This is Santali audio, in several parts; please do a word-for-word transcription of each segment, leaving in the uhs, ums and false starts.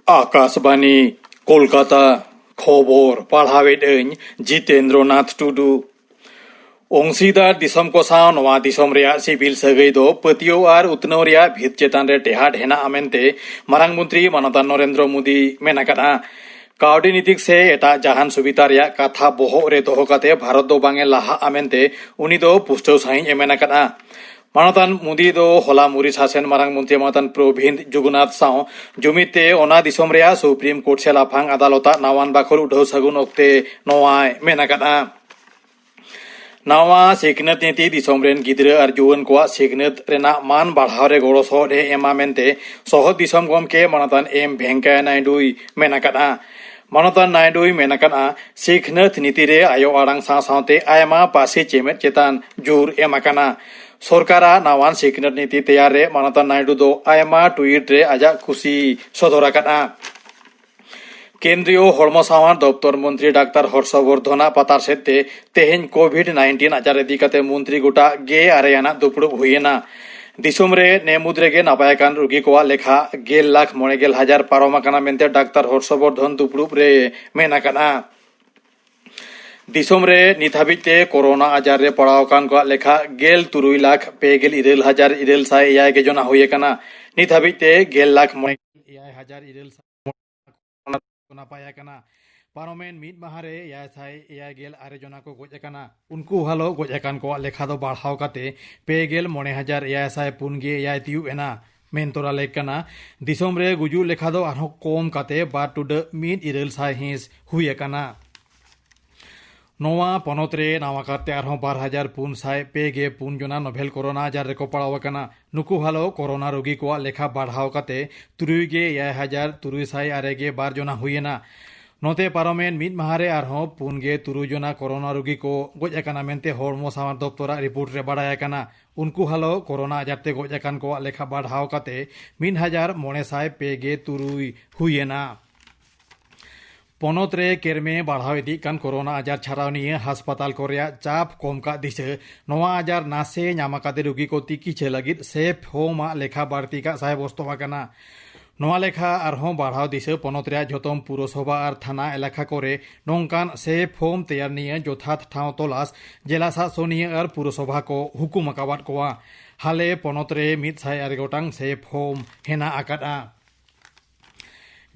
ᱟᱠᱟᱥᱵᱟᱱᱤ, ᱠᱳᱞᱠᱟᱛᱟ᱾ ᱠᱷᱚᱵᱚᱨ ᱯᱟᱲᱦᱟᱣᱮᱫ ᱟᱹᱧ ᱡᱤᱛᱮᱱᱫᱨᱚ ᱱᱟᱛᱷ ᱴᱩᱰᱩ᱾ ᱚᱝᱥᱤᱫᱟᱨ ᱫᱤᱥᱚᱢ ᱠᱚ ᱥᱟᱶ ᱱᱚᱣᱟ ᱫᱤᱥᱚᱢ ᱨᱮᱭᱟᱜ ᱥᱤᱵᱤᱞ ᱥᱟᱹᱜᱟᱹᱭ ᱫᱚ ᱯᱟᱹᱛᱭᱟᱹᱣ ᱟᱨ ᱩᱛᱱᱟᱹᱣ ᱨᱮᱭᱟᱜ ᱵᱷᱤᱛ ᱪᱮᱛᱟᱱ ᱨᱮ ᱴᱮᱦᱟᱴ ᱦᱮᱱᱟᱜᱼᱟ ᱢᱮᱱᱛᱮ ᱢᱟᱨᱟᱝ ᱢᱚᱱᱛᱨᱤ ᱢᱟᱱᱚᱛᱟᱱ ᱱᱚᱨᱮᱱᱫᱨᱚ ᱢᱳᱫᱤ ᱢᱮᱱ ᱟᱠᱟᱫᱼᱟ᱾ ᱠᱟᱹᱣᱰᱤ ᱱᱤᱛᱤ ᱥᱮ ᱮᱴᱟᱜ ᱡᱟᱦᱟᱱ ᱥᱩᱵᱤᱫᱷᱟ ᱨᱮᱭᱟᱜ ᱠᱟᱛᱷᱟ ᱵᱚᱦᱚᱜ ᱨᱮ ᱫᱚᱦᱚ ᱠᱟᱛᱮ ᱵᱷᱟᱨᱚᱛ ᱫᱚ ᱵᱟᱝ ᱮ ᱞᱟᱦᱟᱜᱼᱟ ᱢᱮᱱᱛᱮ ᱩᱱᱤ ᱫᱚ ᱯᱩᱥᱴᱟᱹᱣ ᱥᱟᱹᱦᱤᱡ ᱮ ᱢᱮᱱ ᱟᱠᱟᱫᱼᱟ᱾ ᱢᱟᱱᱚᱛᱟᱱ ᱢᱳᱫᱤ ᱫᱚ ᱦᱚᱞᱟ ᱢᱚᱨᱤᱥᱟᱥ ᱨᱮᱱ ᱢᱟᱨᱟᱝ ᱢᱚᱱᱛᱨᱤ ᱢᱟᱱᱚᱛᱟᱱ ᱯᱨᱚᱵᱤᱱᱫ ᱡᱩᱜᱩᱱᱟᱛᱷ ᱥᱟᱶ ᱡᱩᱢᱤᱫ ᱛᱮ ᱚᱱᱟ ᱫᱤᱥᱚᱢ ᱨᱮᱭᱟᱜ ᱥᱩᱯᱨᱤᱢ ᱠᱳᱨᱴ ᱥᱮ ᱞᱟᱯᱷᱟᱝ ᱟᱫᱟᱞᱚᱛᱟᱜ ᱱᱟᱣᱟᱱ ᱵᱟᱠᱷᱳᱞ ᱩᱰᱷᱟᱹᱣ ᱥᱟᱹᱜᱩᱱ ᱚᱠᱛᱮ ᱱᱚᱣᱟᱭ ᱢᱮᱱ ᱟᱠᱟᱫᱼᱟ᱾ ᱱᱟᱣᱟ ᱥᱤᱠᱷᱱᱟᱹᱛ ᱱᱤᱛᱤ ᱫᱤᱥᱚᱢ ᱨᱮᱱ ᱜᱤᱫᱽᱨᱟᱹ ᱟᱨ ᱡᱩᱣᱟᱹᱱ ᱠᱚᱣᱟᱜ ᱥᱤᱠᱷᱱᱟᱹᱛ ᱨᱮᱱᱟᱜ ᱢᱟᱱ ᱵᱟᱲᱦᱟᱣ ᱨᱮ ᱜᱚᱲᱚ ᱥᱚᱦᱚᱫ ᱮ ᱮᱢᱟ ᱢᱮᱱᱛᱮ ᱥᱚᱦᱚᱫ ᱫᱤᱥᱚᱢ ᱜᱚᱢᱠᱮ ᱢᱟᱱᱚᱛᱟᱱ ᱮᱢ ᱵᱷᱮᱝᱠᱟᱭᱟ ᱱᱟᱭᱰᱩᱭ ᱢᱮᱱ ᱟᱠᱟᱫᱼᱟ᱾ ᱢᱟᱱᱚᱛᱟᱱ ᱱᱟᱭᱰᱩᱭ ᱢᱮᱱ ᱟᱠᱟᱫᱼᱟ, ᱥᱤᱠᱷᱱᱟᱹᱛ ᱱᱤᱛᱤ ᱨᱮ ᱟᱭᱳ ᱟᱲᱟᱝ ᱥᱟᱶ ᱥᱟᱶᱛᱮ ᱟᱭᱢᱟ ᱯᱟᱹᱨᱥᱤ ᱪᱮᱢᱮᱫ ᱪᱮᱛᱟᱱ ᱡᱳᱨ ᱮᱢ ᱟᱠᱟᱱᱟ᱾ ᱥᱚᱨᱠᱟᱨᱟᱜ ᱱᱟᱣᱟᱱ ᱥᱤᱠᱷᱱᱟᱹᱛ ᱱᱤᱛᱤ ᱛᱮᱭᱟᱨ ᱨᱮ ᱢᱟᱱᱚᱛᱟᱱ ᱱᱟᱭᱰᱩ ᱫᱚ ᱟᱭᱢᱟ ᱴᱩᱭᱤᱴ ᱨᱮ ᱟᱡᱟᱜ ᱠᱩᱥᱤ ᱥᱚᱫᱚᱨ ᱟᱠᱟᱫᱼᱟ᱾ ᱠᱮᱱᱫᱨᱤᱭᱚ ᱦᱚᱲᱢᱚ ᱥᱟᱶᱟᱨ ᱫᱚᱯᱛᱚᱨ ᱢᱚᱱᱛᱨᱤ ᱰᱟᱠᱛᱟᱨ ᱦᱚᱨᱥᱚᱵᱚᱨᱫᱷᱚᱱᱟᱜ ᱯᱟᱛᱟᱨ ᱥᱮᱫ ᱛᱮ ᱛᱮᱦᱮᱧ ᱠᱳᱵᱷᱤᱰ ᱱᱟᱭᱤᱱᱴᱤᱱ ᱟᱡᱟᱨ ᱤᱫᱤ ᱠᱟᱛᱮ ᱢᱚᱱᱛᱨᱤ ᱜᱚᱴᱟ ᱜᱮ ᱟᱨᱮᱭᱟᱱᱟᱜ ᱫᱩᱯᱲᱩᱵ ᱦᱩᱭᱮᱱᱟ᱾ ᱫᱤᱥᱚᱢ ᱨᱮ ᱱᱮ ᱢᱩᱫᱽ ᱨᱮᱜᱮ ᱱᱟᱯᱟᱭ ᱟᱠᱟᱱ ᱨᱩᱜᱤ ᱠᱚᱣᱟᱜ ᱞᱮᱠᱷᱟ ᱜᱮᱞ ᱞᱟᱠᱷ ᱢᱚᱬᱮ ᱜᱮᱞ ᱦᱟᱡᱟᱨ ᱯᱟᱨᱚᱢ ᱟᱠᱟᱱᱟ ᱢᱮᱱᱛᱮ ᱰᱟᱠᱛᱟᱨ ᱦᱚᱨᱥᱚᱵᱚᱨᱫᱷᱚᱱ ᱫᱩᱯᱲᱩᱵ ᱨᱮ ᱢᱮᱱ ᱟᱠᱟᱫᱼᱟ᱾ ᱫᱤᱥᱚᱢ ᱨᱮ ᱱᱤᱛ ᱦᱟᱹᱵᱤᱡ ᱛᱮ ᱠᱳᱨᱳᱱᱟ ᱟᱡᱟᱨ ᱨᱮ ᱯᱟᱲᱟᱣ ᱟᱠᱟᱱ ᱠᱚᱣᱟᱜ ᱞᱮᱠᱷᱟ ᱜᱮᱞ ᱛᱩᱨᱩᱭ ᱞᱟᱠᱷ ᱯᱮ ᱜᱮᱞ ᱤᱨᱟᱹᱞ ᱦᱟᱡᱟᱨ ᱤᱨᱟᱹᱞ ᱥᱟᱭ ᱮᱭᱟᱭ ᱜᱮ ᱡᱚᱱᱟ ᱦᱩᱭ ᱟᱠᱟᱱᱟ᱾ ᱱᱤᱛ ᱦᱟᱹᱵᱤᱡ ᱛᱮ ᱜᱮᱞ ᱞᱟᱠᱷ ᱢᱚᱬᱮ ᱜᱮᱞ ᱮᱭᱟᱭ ᱦᱟᱡᱟᱨ ᱤᱨᱟᱹᱞ ᱥᱟᱭ ᱢᱚᱬᱮ ᱠᱚ ᱱᱟᱯᱟᱭ ᱟᱠᱟᱱᱟ᱾ ᱯᱟᱨᱚᱢᱮᱱ ᱢᱤᱫ ᱢᱟᱦᱟ ᱨᱮ ᱮᱭᱟᱭ ᱥᱟᱭ ᱮᱭᱟᱭ ᱜᱮᱞ ᱟᱨᱮ ᱡᱚᱱᱟ ᱠᱚ ᱜᱚᱡ ᱟᱠᱟᱱᱟ᱾ ᱩᱱᱠᱩ ᱦᱟᱞᱚ ᱜᱚᱡ ᱟᱠᱟᱱ ᱠᱚᱣᱟᱜ ᱞᱮᱠᱷᱟ ᱫᱚ ᱵᱟᱲᱦᱟᱣ ᱠᱟᱛᱮ ᱯᱮ ᱜᱮᱞ ᱢᱚᱬᱮ ᱦᱟᱡᱟᱨ ᱮᱭᱟᱭ ᱥᱟᱭ ᱯᱩᱱ ᱜᱮ ᱮᱭᱟᱭ ᱛᱤᱭᱩᱜ ᱮᱱᱟ᱾ ᱢᱮᱱ ᱛᱚᱨᱟ ᱞᱮᱠ ᱠᱟᱱᱟ, ᱫᱤᱥᱚᱢ ᱨᱮ ᱜᱩᱡᱩᱜ ᱞᱮᱠᱷᱟ ᱫᱚ ᱟᱨᱦᱚᱸ ᱠᱚᱢ ᱠᱟᱛᱮ ᱵᱟᱨ ᱴᱩᱰᱟᱹᱜ ᱢᱤᱫ ᱤᱨᱟᱹᱞ ᱥᱟᱭ ᱦᱤᱸᱥ ᱦᱩᱭ ᱟᱠᱟᱱᱟ᱾ ᱱᱚᱣᱟ ᱯᱚᱱᱚᱛ ᱨᱮ ᱱᱟᱣᱟ ᱠᱟᱨᱛᱮ ᱟᱨᱦᱚᱸ ᱵᱟᱨ ᱦᱟᱡᱟᱨ ᱯᱩᱱ ᱥᱟᱭ ᱯᱮ ᱜᱮ ᱯᱩᱱ ᱡᱚᱱᱟ ᱱᱚᱵᱷᱮᱞ ᱠᱳᱨᱳᱱᱟ ᱟᱡᱟᱨ ᱨᱮᱠᱚ ᱯᱟᱲᱟᱣ ᱟᱠᱟᱱᱟ᱾ ᱱᱩᱠᱩ ᱦᱟᱞᱚ ᱠᱳᱨᱳᱱᱟ ᱨᱳᱜᱤ ᱠᱚᱣᱟᱜ ᱞᱮᱠᱷᱟ ᱵᱟᱲᱦᱟᱣ ᱠᱟᱛᱮ ᱛᱩᱨᱩᱭ ᱜᱮ ᱮᱭᱟᱭ ᱦᱟᱡᱟᱨ ᱛᱩᱨᱩᱭ ᱥᱟᱭ ᱟᱨᱮ ᱜᱮ ᱵᱟᱨ ᱡᱚᱱᱟ ᱦᱩᱭᱮᱱᱟ᱾ ᱱᱚᱛᱮ ᱯᱟᱨᱚᱢᱮᱱ ᱢᱤᱫ ᱢᱟᱦᱟ ᱨᱮ ᱟᱨᱦᱚᱸ ᱯᱩᱱ ᱜᱮ ᱛᱩᱨᱩᱭ ᱡᱚᱱᱟ ᱠᱳᱨᱳᱱᱟ ᱨᱳᱜᱤ ᱠᱚ ᱜᱚᱡ ᱟᱠᱟᱱᱟ ᱢᱮᱱᱛᱮ ᱦᱚᱲᱢᱚ ᱥᱟᱶᱟᱨ ᱫᱚᱯᱛᱚᱨᱟᱜ ᱨᱤᱯᱳᱨᱴ ᱨᱮ ᱵᱟᱲᱟᱭ ᱟᱠᱟᱱᱟ᱾ ᱩᱱᱠᱩ ᱦᱟᱞᱚ ᱠᱳᱨᱳᱱᱟ ᱟᱡᱟᱨ ᱛᱮ ᱜᱚᱡ ᱟᱠᱟᱱ ᱠᱚᱣᱟᱜ ᱞᱮᱠᱷᱟ ᱵᱟᱲᱦᱟᱣ ᱠᱟᱛᱮ ᱢᱤᱫ ᱦᱟᱡᱟᱨ ᱢᱚᱬᱮ ᱥᱟᱭ ᱯᱮ ᱜᱮ ᱛᱩᱨᱩᱭ ᱦᱩᱭᱮᱱᱟ᱾ ᱯᱚᱱᱚᱛ ᱨᱮ ᱠᱮᱨᱢᱮ ᱵᱟᱲᱦᱟᱣ ᱤᱫᱤᱜ ᱠᱟᱱ ᱠᱳᱨᱳᱱᱟ ᱟᱡᱟᱨ ᱪᱷᱟᱨᱟᱣ ᱱᱤᱭᱟᱹ ᱦᱟᱥᱯᱟᱛᱟᱞ ᱠᱚ ᱨᱮᱭᱟᱜ ᱪᱟᱯ ᱠᱚᱢ ᱠᱟᱜ ᱫᱤᱥᱟᱹ ᱱᱚᱣᱟ ᱟᱡᱟᱨ ᱱᱟᱥᱮ ᱧᱟᱢ ᱟᱠᱟᱫᱮ ᱨᱩᱜᱤ ᱠᱚ ᱛᱤᱠᱤᱪᱷᱟᱹ ᱞᱟᱹᱜᱤᱫ ᱥᱮᱯ ᱦᱳᱢ ᱟᱜ ᱞᱮᱠᱷᱟ ᱵᱟᱹᱲᱛᱤ ᱠᱟᱜ ᱥᱟᱭ ᱵᱚᱥᱛᱚ ᱟᱠᱟᱱᱟ᱾ ᱱᱚᱣᱟ ᱞᱮᱠᱷᱟ ᱟᱨᱦᱚᱸ ᱵᱟᱲᱦᱟᱣ ᱫᱤᱥᱟᱹ ᱯᱚᱱᱚᱛ ᱨᱮᱭᱟᱜ ᱡᱷᱚᱛᱚᱢ ᱯᱩᱨᱚᱥᱚᱵᱷᱟ ᱟᱨ ᱛᱷᱟᱱᱟ ᱮᱞᱟᱠᱟ ᱠᱚᱨᱮ ᱱᱚᱝᱠᱟᱱ ᱥᱮᱯ ᱦᱳᱢ ᱛᱮᱭᱟᱨ ᱱᱤᱭᱟᱹ ᱡᱚᱛᱷᱟᱛ ᱴᱷᱟᱶ ᱛᱚᱞᱟᱥ ᱡᱮᱞᱟ ᱥᱟᱥᱚᱱᱤᱭᱟᱹ ᱟᱨ ᱯᱩᱨᱚᱥᱚᱵᱷᱟ ᱠᱚ ᱦᱩᱠᱩᱢ ᱟᱠᱟᱣᱟᱫ ᱠᱚᱣᱟ᱾ ᱦᱟᱞᱮ ᱯᱚᱱᱚᱛ ᱨᱮ ᱢᱤᱫ ᱥᱟᱭ ᱟᱨᱮ ᱜᱚᱴᱟᱝ ᱥᱮᱯ ᱦᱳᱢ ᱦᱮᱱᱟᱜ ᱟᱠᱟᱫᱼᱟ᱾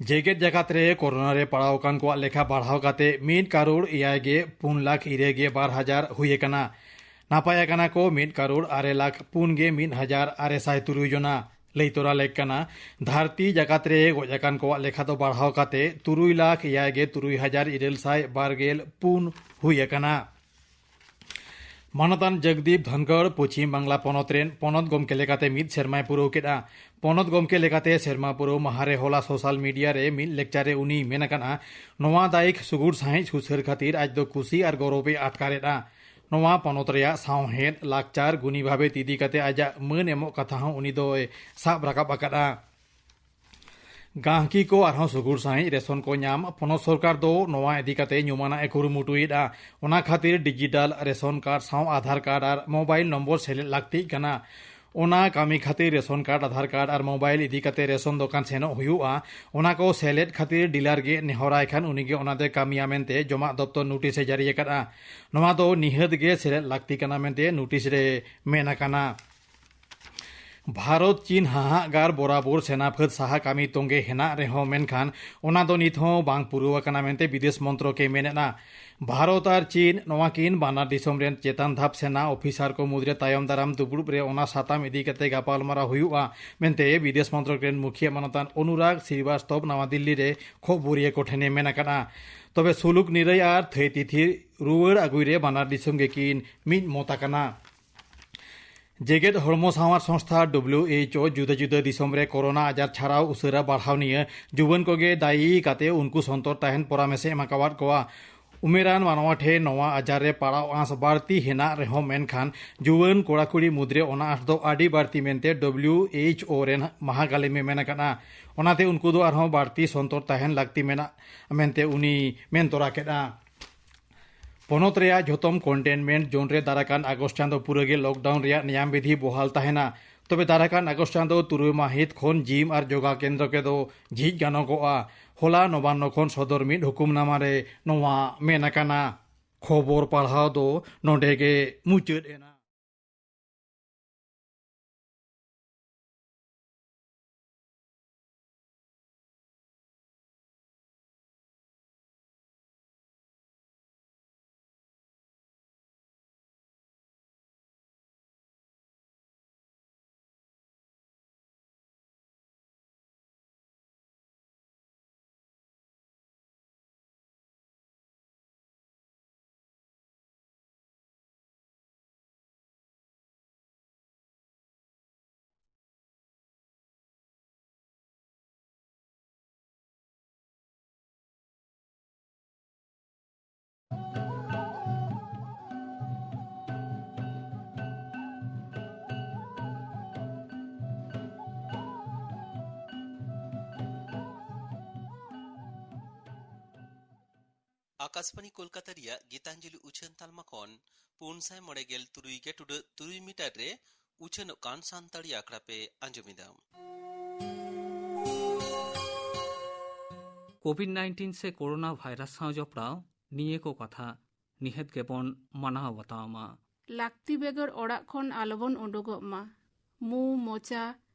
ᱡᱮᱜᱮᱛ ᱡᱟᱠᱟᱛ ᱨᱮ ᱠᱳᱨᱳᱱᱟ ᱨᱮ ᱯᱟᱲᱟᱣ ᱟᱠᱟᱱ ᱠᱚᱣᱟᱜ ᱞᱮᱠᱷᱟ ᱵᱟᱲᱦᱟᱣ ᱠᱟᱛᱮ ᱢᱤᱫ ᱠᱟᱨᱳᱲ ᱮᱭᱟᱭ ᱜᱮ ᱯᱩᱱ ᱞᱟᱠᱷ ᱤᱨᱟᱹ ᱜᱮ ᱵᱟᱨ ᱦᱟᱡᱟᱨ ᱦᱩᱭ ᱟᱠᱟᱱᱟ᱾ ᱱᱟᱯᱟᱭ ᱟᱠᱟᱱᱟ ᱠᱚ ᱢᱤᱫ ᱠᱟᱨᱳᱲ ᱟᱨᱮ ᱞᱟᱠᱷ ᱯᱩᱱ ᱜᱮ ᱢᱤᱫ ᱦᱟᱡᱟᱨ ᱟᱨᱮ ᱥᱟᱭ ᱛᱩᱨᱩᱭ ᱡᱚᱱᱟ᱾ ᱞᱟᱹᱭ ᱛᱚᱨᱟ ᱞᱮᱠ ᱠᱟᱱᱟ, ᱫᱷᱟᱹᱨᱛᱤ ᱡᱟᱠᱟᱛ ᱨᱮ ᱜᱚᱡ ᱟᱠᱟᱱ ᱠᱚᱣᱟᱜ ᱞᱮᱠᱷᱟ ᱫᱚ ᱵᱟᱲᱦᱟᱣ ᱠᱟᱛᱮ ᱛᱩᱨᱩᱭ ᱞᱟᱠᱷ ᱮᱭᱟᱭ ᱜᱮ ᱛᱩᱨᱩᱭ ᱦᱟᱡᱟᱨ ᱤᱨᱟᱹᱞ ᱥᱟᱭ ᱵᱟᱨ ᱜᱮᱞ ᱯᱩᱱ ᱦᱩᱭ ᱟᱠᱟᱱᱟ᱾ ᱢᱟᱱᱚᱛᱟᱱ ᱡᱚᱜᱽᱫᱤᱯ ᱫᱷᱚᱱᱠᱚᱲ ᱯᱚᱪᱷᱤᱢ ᱵᱟᱝᱞᱟ ᱯᱚᱱᱚᱛ ᱨᱮᱱ ᱯᱚᱱᱚᱛ ᱜᱚᱢᱠᱮ ᱞᱮᱠᱟᱛᱮ ᱢᱤᱫ ᱥᱮᱨᱢᱟᱭ ᱯᱩᱨᱟᱹᱣ ᱠᱮᱫᱼᱟ᱾ ᱯᱚᱱᱚᱛ ᱜᱚᱢᱠᱮ ᱞᱮᱠᱟᱛᱮ ᱥᱮᱨᱢᱟ ᱯᱩᱨᱟᱹᱣ ᱢᱟᱦᱟ ᱨᱮ ᱦᱚᱞᱟ ᱥᱳᱥᱟᱞ ᱢᱤᱰᱤᱭᱟ ᱨᱮ ᱢᱤᱫ ᱞᱮᱠᱪᱟᱨ ᱨᱮ ᱩᱱᱤᱭ ᱢᱮᱱ ᱟᱠᱟᱫᱼᱟ, ᱱᱚᱣᱟ ᱫᱟᱭᱤᱠ ᱥᱩᱜᱩᱲ ᱥᱟᱺᱦᱤᱡ ᱥᱩᱥᱟᱹᱨ ᱠᱷᱟᱹᱛᱤᱨ ᱟᱡ ᱫᱚ ᱠᱩᱥᱤ ᱟᱨ ᱜᱚᱨᱚᱵᱮ ᱟᱴᱠᱟᱨᱮᱫᱼᱟ᱾ ᱱᱚᱣᱟ ᱯᱚᱱᱚᱛ ᱨᱮᱭᱟᱜ ᱥᱟᱶᱦᱮᱫ, ᱞᱟᱠᱪᱟᱨ, ᱜᱩᱱᱤ ᱵᱷᱟᱵᱮ ᱤᱫᱤ ᱠᱟᱛᱮ ᱟᱡᱟᱜ ᱢᱟᱹᱱ ᱮᱢᱚᱜ ᱠᱟᱛᱷᱟ ᱦᱚᱸ ᱩᱱᱤ ᱫᱚᱭ ᱥᱟᱵ ᱨᱟᱠᱟᱵ ᱟᱠᱟᱫᱼᱟ᱾ ᱜᱟᱦᱠᱤ ᱠᱚ ᱟᱨᱦᱚᱸ ᱥᱩᱜᱩᱲ ᱥᱟᱺᱦᱤᱡ ᱨᱮᱥᱚᱱ ᱠᱚ ᱧᱟᱢ, ᱯᱚᱱᱚᱛ ᱥᱚᱨᱠᱟᱨ ᱫᱚ ᱱᱚᱣᱟ ᱤᱫᱤ ᱠᱟᱛᱮ ᱧᱩᱢᱟᱱᱟᱜ ᱮ ᱠᱩᱨᱩᱢᱩᱴᱩᱭᱮᱫᱼᱟ᱾ ᱚᱱᱟ ᱠᱷᱟᱹᱛᱤᱨ ᱰᱤᱡᱤᱴᱟᱞ ᱨᱮᱥᱚᱱ ᱠᱟᱨᱰ ᱥᱟᱶ ᱟᱫᱷᱟᱨ ᱠᱟᱨᱰ ᱟᱨ ᱢᱳᱵᱟᱭᱤᱞ ᱱᱚᱢᱵᱚᱨ ᱥᱮᱞᱮᱫ ᱞᱟᱹᱠᱛᱤᱜ ᱠᱟᱱᱟ᱾ ᱚᱱᱟ ᱠᱟᱹᱢᱤ ᱠᱷᱟᱹᱛᱤᱨ ᱨᱮᱥᱚᱱ ᱠᱟᱨᱰ, ᱟᱫᱷᱟᱨ ᱠᱟᱨᱰ ᱟᱨ ᱢᱳᱵᱟᱭᱤᱞ ᱤᱫᱤ ᱠᱟᱛᱮ ᱨᱮᱥᱚᱱ ᱫᱚᱠᱟᱱ ᱥᱮᱱᱚᱜ ᱦᱩᱭᱩᱜᱼᱟ᱾ ᱚᱱᱟ ᱠᱚ ᱥᱮᱞᱮᱫ ᱠᱷᱟᱹᱛᱤᱨ ᱰᱤᱞᱟᱨ ᱜᱮ ᱱᱮᱦᱚᱨᱟᱭ ᱠᱷᱟᱱ ᱩᱱᱤ ᱜᱮ ᱚᱱᱟ ᱫᱚᱭ ᱠᱟᱹᱢᱤᱭᱟ ᱢᱮᱱᱛᱮ ᱡᱚᱢᱟᱜ ᱫᱚᱯᱛᱚᱨ ᱱᱳᱴᱤᱥ ᱮ ᱡᱟᱹᱨᱤ ᱟᱠᱟᱫᱼᱟ᱾ ᱱᱚᱣᱟ ᱫᱚ ᱱᱤᱦᱟᱹᱛ ᱜᱮ ᱥᱮᱞᱮᱫ ᱞᱟᱹᱠᱛᱤ ᱠᱟᱱᱟ ᱢᱮᱱᱛᱮ ᱱᱳᱴᱤᱥ ᱨᱮ ᱢᱮᱱ ᱟᱠᱟᱱᱟ᱾ ᱵᱷᱟᱨᱚᱛ ᱪᱤᱱ ᱦᱟᱦᱟᱜᱟᱨ ᱵᱚᱨᱟᱵᱚᱨ ᱥᱮᱱᱟ ᱯᱷᱟᱹᱫ ᱥᱟᱦᱟ ᱠᱟᱹᱢᱤ ᱛᱚᱸᱜᱮ ᱦᱮᱱᱟᱜ ᱨᱮᱦᱚᱸ ᱢᱮᱱᱠᱷᱟᱱ ᱚᱱᱟ ᱫᱚ ᱱᱤᱛ ᱦᱚᱸ ᱵᱟᱝ ᱯᱩᱨᱟᱹᱣ ᱟᱠᱟᱱᱟ ᱢᱮᱱᱛᱮ ᱵᱤᱫᱮᱥ ᱢᱚᱱᱛᱨᱚᱠ ᱮ ᱢᱮᱱᱮᱫᱼᱟ᱾ ᱵᱷᱟᱨᱚᱛ ᱟᱨ ᱪᱤᱱ ᱱᱚᱣᱟ ᱠᱤᱱ ᱵᱟᱱᱟᱨ ᱫᱤᱥᱚᱢ ᱨᱮᱱ ᱪᱮᱛᱟᱱ ᱫᱷᱟᱯ ᱥᱮᱱᱟ ᱚᱯᱷᱤᱥᱟᱨ ᱠᱚ ᱢᱩᱫᱽᱨᱮ ᱛᱟᱭᱚᱢ ᱫᱟᱨᱟᱢ ᱫᱩᱯᱲᱩᱵ ᱨᱮ ᱚᱱᱟ ᱥᱟᱛᱟᱢ ᱤᱫᱤ ᱠᱟᱛᱮ ᱜᱟᱯᱟᱞᱢᱟᱨᱟᱣ ᱦᱩᱭᱩᱜᱼᱟ ᱢᱮᱱᱛᱮ ᱵᱤᱫᱮᱥ ᱢᱚᱱᱛᱨᱚᱠ ᱨᱮᱱ ᱢᱩᱠᱷᱤᱭᱟᱹ ᱢᱟᱱᱚᱛᱟᱱ ᱚᱱᱩᱨᱟᱜᱽ ᱥᱨᱤᱵᱟᱥᱛᱚᱵ ᱱᱟᱣᱟ ᱫᱤᱞᱞᱤ ᱨᱮ ᱠᱷᱚᱵᱚᱨᱤᱭᱟᱹ ᱠᱚ ᱴᱷᱮᱱ ᱮ ᱢᱮᱱ ᱟᱠᱟᱫᱼᱟ᱾ ᱛᱚᱵᱮ ᱥᱩᱞᱩᱠ ᱱᱤᱨᱟᱹᱭ ᱟᱨ ᱛᱷᱟᱹᱭ ᱛᱤᱛᱷᱤ ᱨᱩᱣᱟᱹᱲ ᱟᱹᱜᱩᱭ ᱨᱮ ᱵᱟᱱᱟᱨ ᱫᱤᱥᱚᱢ ᱜᱮ ᱠᱤᱱ ᱢᱤᱫ ᱢᱚᱛ ᱟᱠᱟᱱᱟ᱾ ᱡᱮᱜᱮᱛ ᱦᱚᱲᱢᱚ ᱥᱟᱶᱟᱨ ᱥᱚᱝᱥᱛᱷᱟ, ᱰᱟᱵᱞᱤᱭᱩ ᱮᱭᱤᱪ ᱳ, ᱡᱩᱫᱟᱹ ᱡᱩᱫᱟᱹ ᱫᱤᱥᱚᱢ ᱨᱮ ᱠᱳᱨᱳᱱᱟ ᱟᱡᱟᱨ ᱪᱷᱟᱲᱟᱣ ᱩᱥᱟᱹᱨᱟ ᱵᱟᱲᱦᱟᱣ ᱱᱤᱭᱟᱹ ᱡᱩᱣᱟᱹᱱ ᱠᱚᱜᱮ ᱫᱟᱭᱤ ᱠᱟᱛᱮ ᱩᱱᱠᱩ ᱥᱚᱱᱛᱚᱨ ᱛᱟᱦᱮᱱ ᱯᱚᱨᱟᱢᱮᱥ ᱮ ᱮᱢ ᱟᱠᱟᱣᱟᱫ ᱠᱚᱣᱟ᱾ ᱩᱢᱮᱨᱟᱱ ᱢᱟᱱᱣᱟ ᱴᱷᱮᱱ ᱱᱚᱣᱟ ᱟᱡᱟᱨ ᱨᱮ ᱯᱟᱲᱟᱣ ᱟᱸᱥ ᱵᱟᱹᱲᱛᱤ ᱦᱮᱱᱟᱜ ᱨᱮᱦᱚᱸ ᱢᱮᱱᱠᱷᱟᱱ ᱡᱩᱣᱟᱹᱱ ᱠᱚᱲᱟ ᱠᱩᱲᱤ ᱢᱩᱫᱽᱨᱮ ᱚᱱᱟ ᱟᱸᱥ ᱫᱚ ᱟᱹᱰᱤ ᱵᱟᱹᱲᱛᱤ ᱢᱮᱱᱛᱮ ᱰᱟᱵᱞᱤᱭᱩ ᱮᱭᱤᱪ ᱳ ᱨᱮᱱ ᱢᱟᱦᱟ ᱜᱟᱹᱞᱤᱢ ᱮ ᱢᱮᱱ ᱟᱠᱟᱫᱼᱟ᱾ ᱚᱱᱟᱛᱮ ᱩᱱᱠᱩ ᱫᱚ ᱟᱨᱦᱚᱸ ᱵᱟᱹᱲᱛᱤ ᱥᱚᱱᱛᱚᱨ ᱛᱟᱦᱮᱱ ᱞᱟᱹᱠᱛᱤ ᱢᱮᱱᱟᱜ ᱢᱮᱱᱛᱮ ᱩᱱᱤ ᱢᱮᱱ ᱛᱚᱨᱟ ᱠᱮᱫᱼᱟ᱾ ᱯᱚᱱᱚᱛ ᱨᱮᱭᱟᱜ ᱡᱷᱚᱛᱚᱢ ᱠᱚᱱᱴᱮᱱᱢᱮᱱᱴ ᱡᱳᱱ ᱨᱮ ᱫᱟᱨᱟᱠᱟᱱ ᱟᱜᱚᱥᱴ ᱪᱟᱸᱫᱚ ᱯᱩᱨᱟᱹ ᱜᱮ ᱞᱚᱠᱰᱟᱣᱩᱱ ᱨᱮᱭᱟᱜ ᱱᱮᱭᱟᱢ ᱵᱤᱫᱷᱤ ᱵᱚᱦᱟᱞ ᱛᱟᱦᱮᱱᱟ᱾ ᱛᱚᱵᱮ ᱫᱟᱨᱟᱭ ᱠᱟᱱ ᱟᱜᱚᱥᱴ ᱪᱟᱸᱫᱚ ᱛᱩᱨᱩᱭ ᱢᱟᱹᱦᱤᱛ ᱠᱷᱚᱱ ᱡᱤᱢ ᱟᱨ ᱡᱳᱜᱟ ᱠᱮᱱᱫᱨᱚ ᱠᱚᱫᱚ ᱡᱷᱤᱡ ᱜᱟᱱᱚᱜᱚᱜᱼᱟ᱾ ᱦᱚᱞᱟ ᱱᱚᱵᱟᱱᱱᱚ ᱠᱷᱚᱱ ᱥᱚᱫᱚᱨ ᱢᱤᱫ ᱦᱩᱠᱩᱢᱱᱟᱢᱟ ᱨᱮ ᱱᱚᱣᱟ ᱢᱮᱱ ᱟᱠᱟᱱᱟ᱾ ᱠᱷᱚᱵᱚᱨ ᱯᱟᱲᱦᱟᱣ ᱫᱚ ᱱᱚᱰᱮ ᱜᱮ ᱢᱩᱪᱟᱹᱫ ᱮᱱᱟ᱾ ᱟᱠᱟᱥᱵᱟᱬᱤ ᱠᱳᱞᱠᱟᱛᱟ ᱨᱮᱭᱟᱜ ᱜᱤᱛᱟᱧᱡᱚᱞᱤ ᱩᱪᱷᱟᱹᱱ ᱛᱟᱞᱢᱟ ᱠᱷᱚᱱ ᱯᱩᱱ ᱥᱟᱭ ᱢᱚᱬᱮ ᱜᱮᱞ ᱛᱩᱨᱩᱭ ᱜᱮ ᱴᱩᱰᱟᱹᱜ ᱛᱩᱨᱩᱭ ᱢᱤᱴᱟᱨ ᱨᱮ ᱩᱪᱷᱟᱹᱱᱚᱜ ᱠᱟᱱ ᱥᱟᱱᱛᱟᱲᱤ ᱟᱠᱷᱲᱟ ᱯᱮ ᱟᱸᱡᱚᱢ ᱮᱫᱟ᱾ ᱠᱳᱵᱷᱤᱰ ᱱᱟᱭᱤᱱᱴᱤᱱ ᱥᱮ ᱠᱳᱨᱳᱱᱟ ᱵᱷᱟᱭᱨᱟᱥ ᱥᱟᱶ ᱡᱚᱯᱲᱟᱣ ᱱᱤᱭᱟᱹ ᱠᱚ ᱠᱟᱛᱷᱟ ᱱᱤᱦᱟᱹᱛ ᱜᱮᱵᱚᱱ ᱢᱟᱱᱟᱣ ᱵᱟᱛᱟᱣ ᱢᱟ᱾ ᱞᱟᱹᱠᱛᱤ ᱵᱮᱜᱚᱨ ᱚᱲᱟᱜ ᱠᱷᱚᱱ ᱟᱞᱚᱵᱚᱱ ᱩᱰᱩᱠᱚᱜ ᱢᱟ᱾ ᱢᱩ, ᱢᱚᱪᱟ,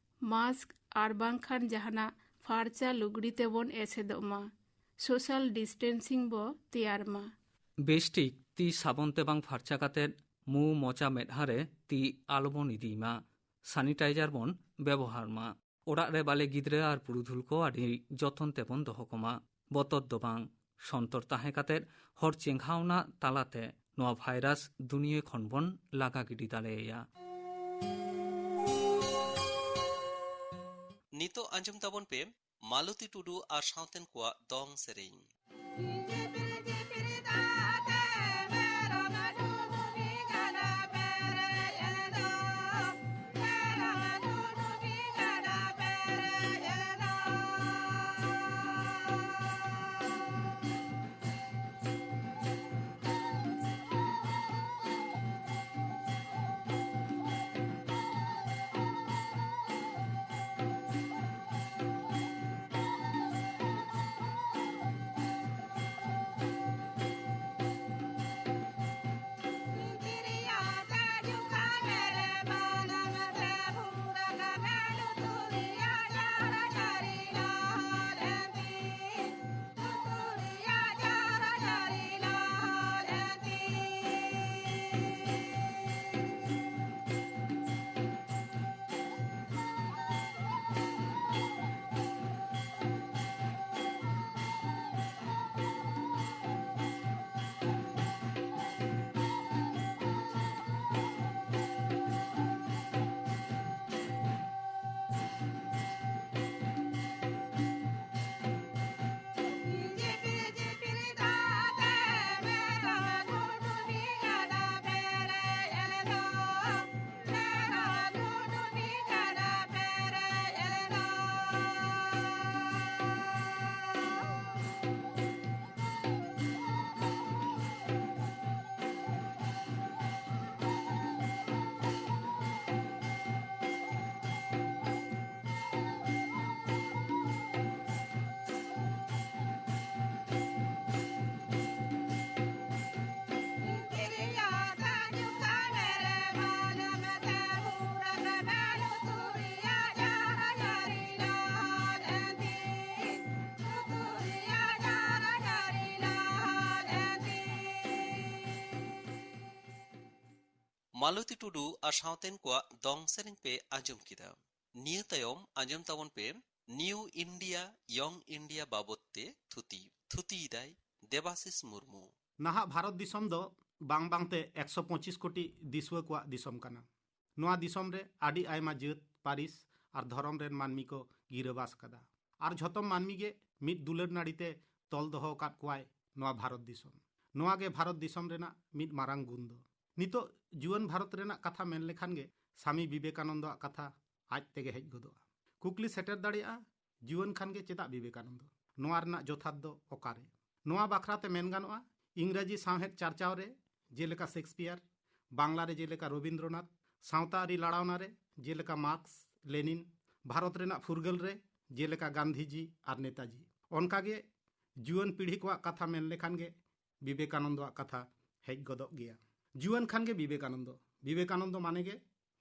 ᱢᱟᱥᱠ ᱟᱨ ᱵᱟᱝᱠᱷᱟᱱ ᱡᱟᱦᱟᱱᱟᱜ ᱯᱷᱟᱨᱪᱟ ᱞᱩᱜᱽᱲᱤ ᱛᱮᱵᱚᱱ ᱮᱥᱮᱫᱚᱜ ᱢᱟ᱾ ᱥᱳᱥᱟᱞ ᱰᱤᱥᱴᱮᱱᱥᱤᱝ ᱵᱚ ᱛᱮᱭᱟᱨ ᱢᱟ᱾ ᱵᱮᱥᱴᱷᱤᱠ ᱛᱤ ᱥᱟᱵᱚᱱ ᱛᱮ ᱵᱟᱝ ᱯᱷᱟᱨᱪᱟ ᱠᱟᱛᱮ ᱢᱩ, ᱢᱚᱪᱟ, ᱢᱮᱫᱦᱟ ᱨᱮ ᱛᱤ ᱟᱞᱚᱵᱚᱱ ᱤᱫᱤᱭ ᱢᱟ᱾ ᱥᱟᱱᱤᱴᱟᱭᱡᱟᱨ ᱵᱚᱱ ᱵᱮᱵᱚᱦᱟᱨ ᱢᱟ᱾ ᱚᱲᱟᱜ ᱨᱮ ᱵᱟᱞᱮ ᱜᱤᱫᱽᱨᱟᱹ ᱟᱨ ᱯᱩᱨᱩᱫᱷᱩᱞ ᱠᱚ ᱟᱹᱰᱤ ᱡᱚᱛᱚᱱ ᱛᱮᱵᱚᱱ ᱫᱚᱦᱚ ᱠᱚᱢᱟ᱾ ᱵᱚᱛᱚᱨ ᱫᱚ ᱵᱟᱝ, ᱥᱚᱱᱛᱚᱨ ᱛᱟᱦᱮᱸ ᱠᱟᱛᱮ ᱦᱚᱲ ᱪᱮᱸᱜᱷᱟᱣᱱᱟ ᱛᱟᱞᱟᱛᱮ ᱱᱚᱣᱟ ᱵᱷᱟᱭᱨᱟᱥ ᱫᱩᱱᱤᱭᱟᱹ ᱠᱷᱚᱱ ᱵᱚᱱ ᱞᱟᱜᱟ ᱜᱤᱰᱤ ᱫᱟᱲᱮᱭᱟᱭᱟ᱾ ᱱᱤᱛᱚᱜ ᱟᱸᱡᱚᱢ ᱛᱟᱵᱚᱱ ᱯᱮ ᱢᱟᱞᱚᱛᱤ ᱴᱩᱰᱩ ᱟᱨ ᱥᱟᱶᱛᱮᱱ ᱠᱚᱣᱟᱜ ᱫᱚᱝ ᱥᱮᱨᱮᱧ᱾ ᱢᱟᱞᱚᱛᱤ ᱴᱩᱰᱩ ᱟᱨ ᱥᱟᱶᱛᱮᱱ ᱠᱚᱣᱟᱜ ᱫᱚᱝ ᱥᱮᱨᱮᱧ ᱯᱮ ᱟᱸᱡᱚᱢ ᱠᱮᱫᱟ᱾ ᱱᱤᱭᱟᱹ ᱛᱟᱭᱚᱢ ᱟᱸᱡᱚᱢ ᱛᱟᱵᱚᱱ ᱯᱮ ᱱᱤᱭᱩ ᱤᱱᱰᱤᱭᱟ, ᱭᱚᱝ ᱤᱱᱰᱤᱭᱟ ᱵᱟᱵᱚᱛ ᱛᱮ ᱛᱷᱩᱛᱤ᱾ ᱛᱷᱩᱛᱤᱭᱮᱫᱟᱭ ᱫᱮᱵᱟᱥᱤᱥ ᱢᱩᱨᱢᱩ᱾ ᱱᱟᱦᱟᱜ ᱵᱷᱟᱨᱚᱛ ᱫᱤᱥᱚᱢ ᱫᱚ ᱵᱟᱝ ᱵᱟᱝᱛᱮ ᱮᱠᱥᱚ ᱯᱚᱸᱪᱤᱥ ᱠᱳᱴᱤ ᱫᱤᱥᱩᱣᱟᱹ ᱠᱚᱣᱟᱜ ᱫᱤᱥᱚᱢ ᱠᱟᱱᱟ᱾ ᱱᱚᱣᱟ ᱫᱤᱥᱚᱢ ᱨᱮ ᱟᱹᱰᱤ ᱟᱭᱢᱟ ᱡᱟᱹᱛ, ᱯᱟᱹᱨᱤᱥ ᱟᱨ ᱫᱷᱚᱨᱚᱢ ᱨᱮᱱ ᱢᱟᱹᱱᱢᱤ ᱠᱚ ᱜᱤᱨᱟᱹᱵᱟᱥ ᱟᱠᱟᱫᱟ᱾ ᱟᱨ ᱡᱷᱚᱛᱚᱢ ᱢᱟᱹᱱᱢᱤ ᱜᱮ ᱢᱤᱫ ᱫᱩᱞᱟᱹᱲ ᱱᱟᱹᱲᱤ ᱛᱮ ᱛᱚᱞ ᱫᱚᱦᱚ ᱟᱠᱟᱫ ᱠᱚᱣᱟᱭ ᱱᱚᱣᱟ ᱵᱷᱟᱨᱚᱛ ᱫᱤᱥᱚᱢ᱾ ᱱᱚᱣᱟ ᱜᱮ ᱵᱷᱟᱨᱚᱛ ᱫᱤᱥᱚᱢ ᱨᱮᱱᱟᱜ ᱢᱤᱫ ᱢᱟᱨᱟᱝ ᱜᱩᱱ ᱫᱚ᱾ ᱱᱤᱛᱚᱜ ᱡᱩᱣᱟᱹᱱ ᱵᱷᱟᱨᱚᱛ ᱨᱮᱱᱟᱜ ᱠᱟᱛᱷᱟ ᱢᱮᱱ ᱞᱮᱠᱷᱟᱱ ᱜᱮ ᱥᱟᱢᱤ ᱵᱤᱵᱮᱠᱟᱱᱚᱱᱫᱚᱣᱟᱜ ᱠᱟᱛᱷᱟ ᱟᱡ ᱛᱮᱜᱮ ᱦᱮᱡ ᱜᱚᱫᱚᱜᱼᱟ᱾ ᱠᱩᱠᱞᱤ ᱥᱮᱴᱮᱨ ᱫᱟᱲᱮᱭᱟᱜᱼᱟ, ᱡᱩᱣᱟᱹᱱ ᱠᱷᱟᱱ ᱜᱮ ᱪᱮᱫᱟᱜ ᱵᱤᱵᱮᱠᱟᱱᱚᱱᱫᱚ? ᱱᱚᱣᱟ ᱨᱮᱱᱟᱜ ᱡᱚᱛᱷᱟᱛ ᱫᱚ ᱚᱠᱟᱨᱮ? ᱱᱚᱣᱟ ᱵᱟᱠᱷᱨᱟ ᱛᱮ ᱢᱮᱱ ᱜᱟᱱᱚᱜᱼᱟ, ᱤᱝᱨᱟᱡᱤ ᱥᱟᱶᱦᱮᱫ ᱪᱟᱨᱪᱟᱣ ᱨᱮ ᱡᱮᱞᱮᱠᱟ ᱥᱮᱠᱥᱯᱤᱭᱟᱨ, ᱵᱟᱝᱞᱟ ᱨᱮ ᱡᱮᱞᱮᱠᱟ ᱨᱚᱵᱤᱱᱫᱨᱚᱱᱟᱛᱷ, ᱥᱟᱶᱛᱟ ᱟᱹᱨᱤ ᱞᱟᱲᱟᱣᱱᱟ ᱨᱮ ᱡᱮᱞᱮᱠᱟ ᱢᱟᱨᱠᱥ, ᱞᱮᱱᱤᱱ, ᱵᱷᱟᱨᱚᱛ ᱨᱮᱱᱟᱜ ᱯᱷᱩᱨᱜᱟᱹᱞ ᱨᱮ ᱡᱮᱞᱮᱠᱟ ᱜᱟᱱᱫᱷᱤᱡᱤ ᱟᱨ ᱱᱮᱛᱟᱡᱤ᱾ ᱚᱱᱠᱟᱜᱮ ᱡᱩᱣᱟᱹᱱ ᱯᱤᱲᱦᱤ ᱠᱚᱣᱟᱜ ᱠᱟᱛᱷᱟ ᱢᱮᱱ ᱞᱮᱠᱷᱟᱱ ᱜᱮ ᱵᱤᱵᱮᱠᱟᱱᱚᱱᱫᱚᱣᱟᱜ ᱠᱟᱛᱷᱟ ᱦᱮᱡ ᱜᱚᱫᱚᱜ ᱜᱮᱭᱟ᱾ ᱡᱩᱣᱟᱹᱱ ᱠᱷᱟᱱ ᱜᱮ ᱵᱤᱵᱮᱠᱟᱱᱚᱱᱫᱚ᱾ ᱵᱤᱵᱮᱠᱟᱱᱚᱱᱫᱚ ᱢᱟᱱᱮ ᱜᱮ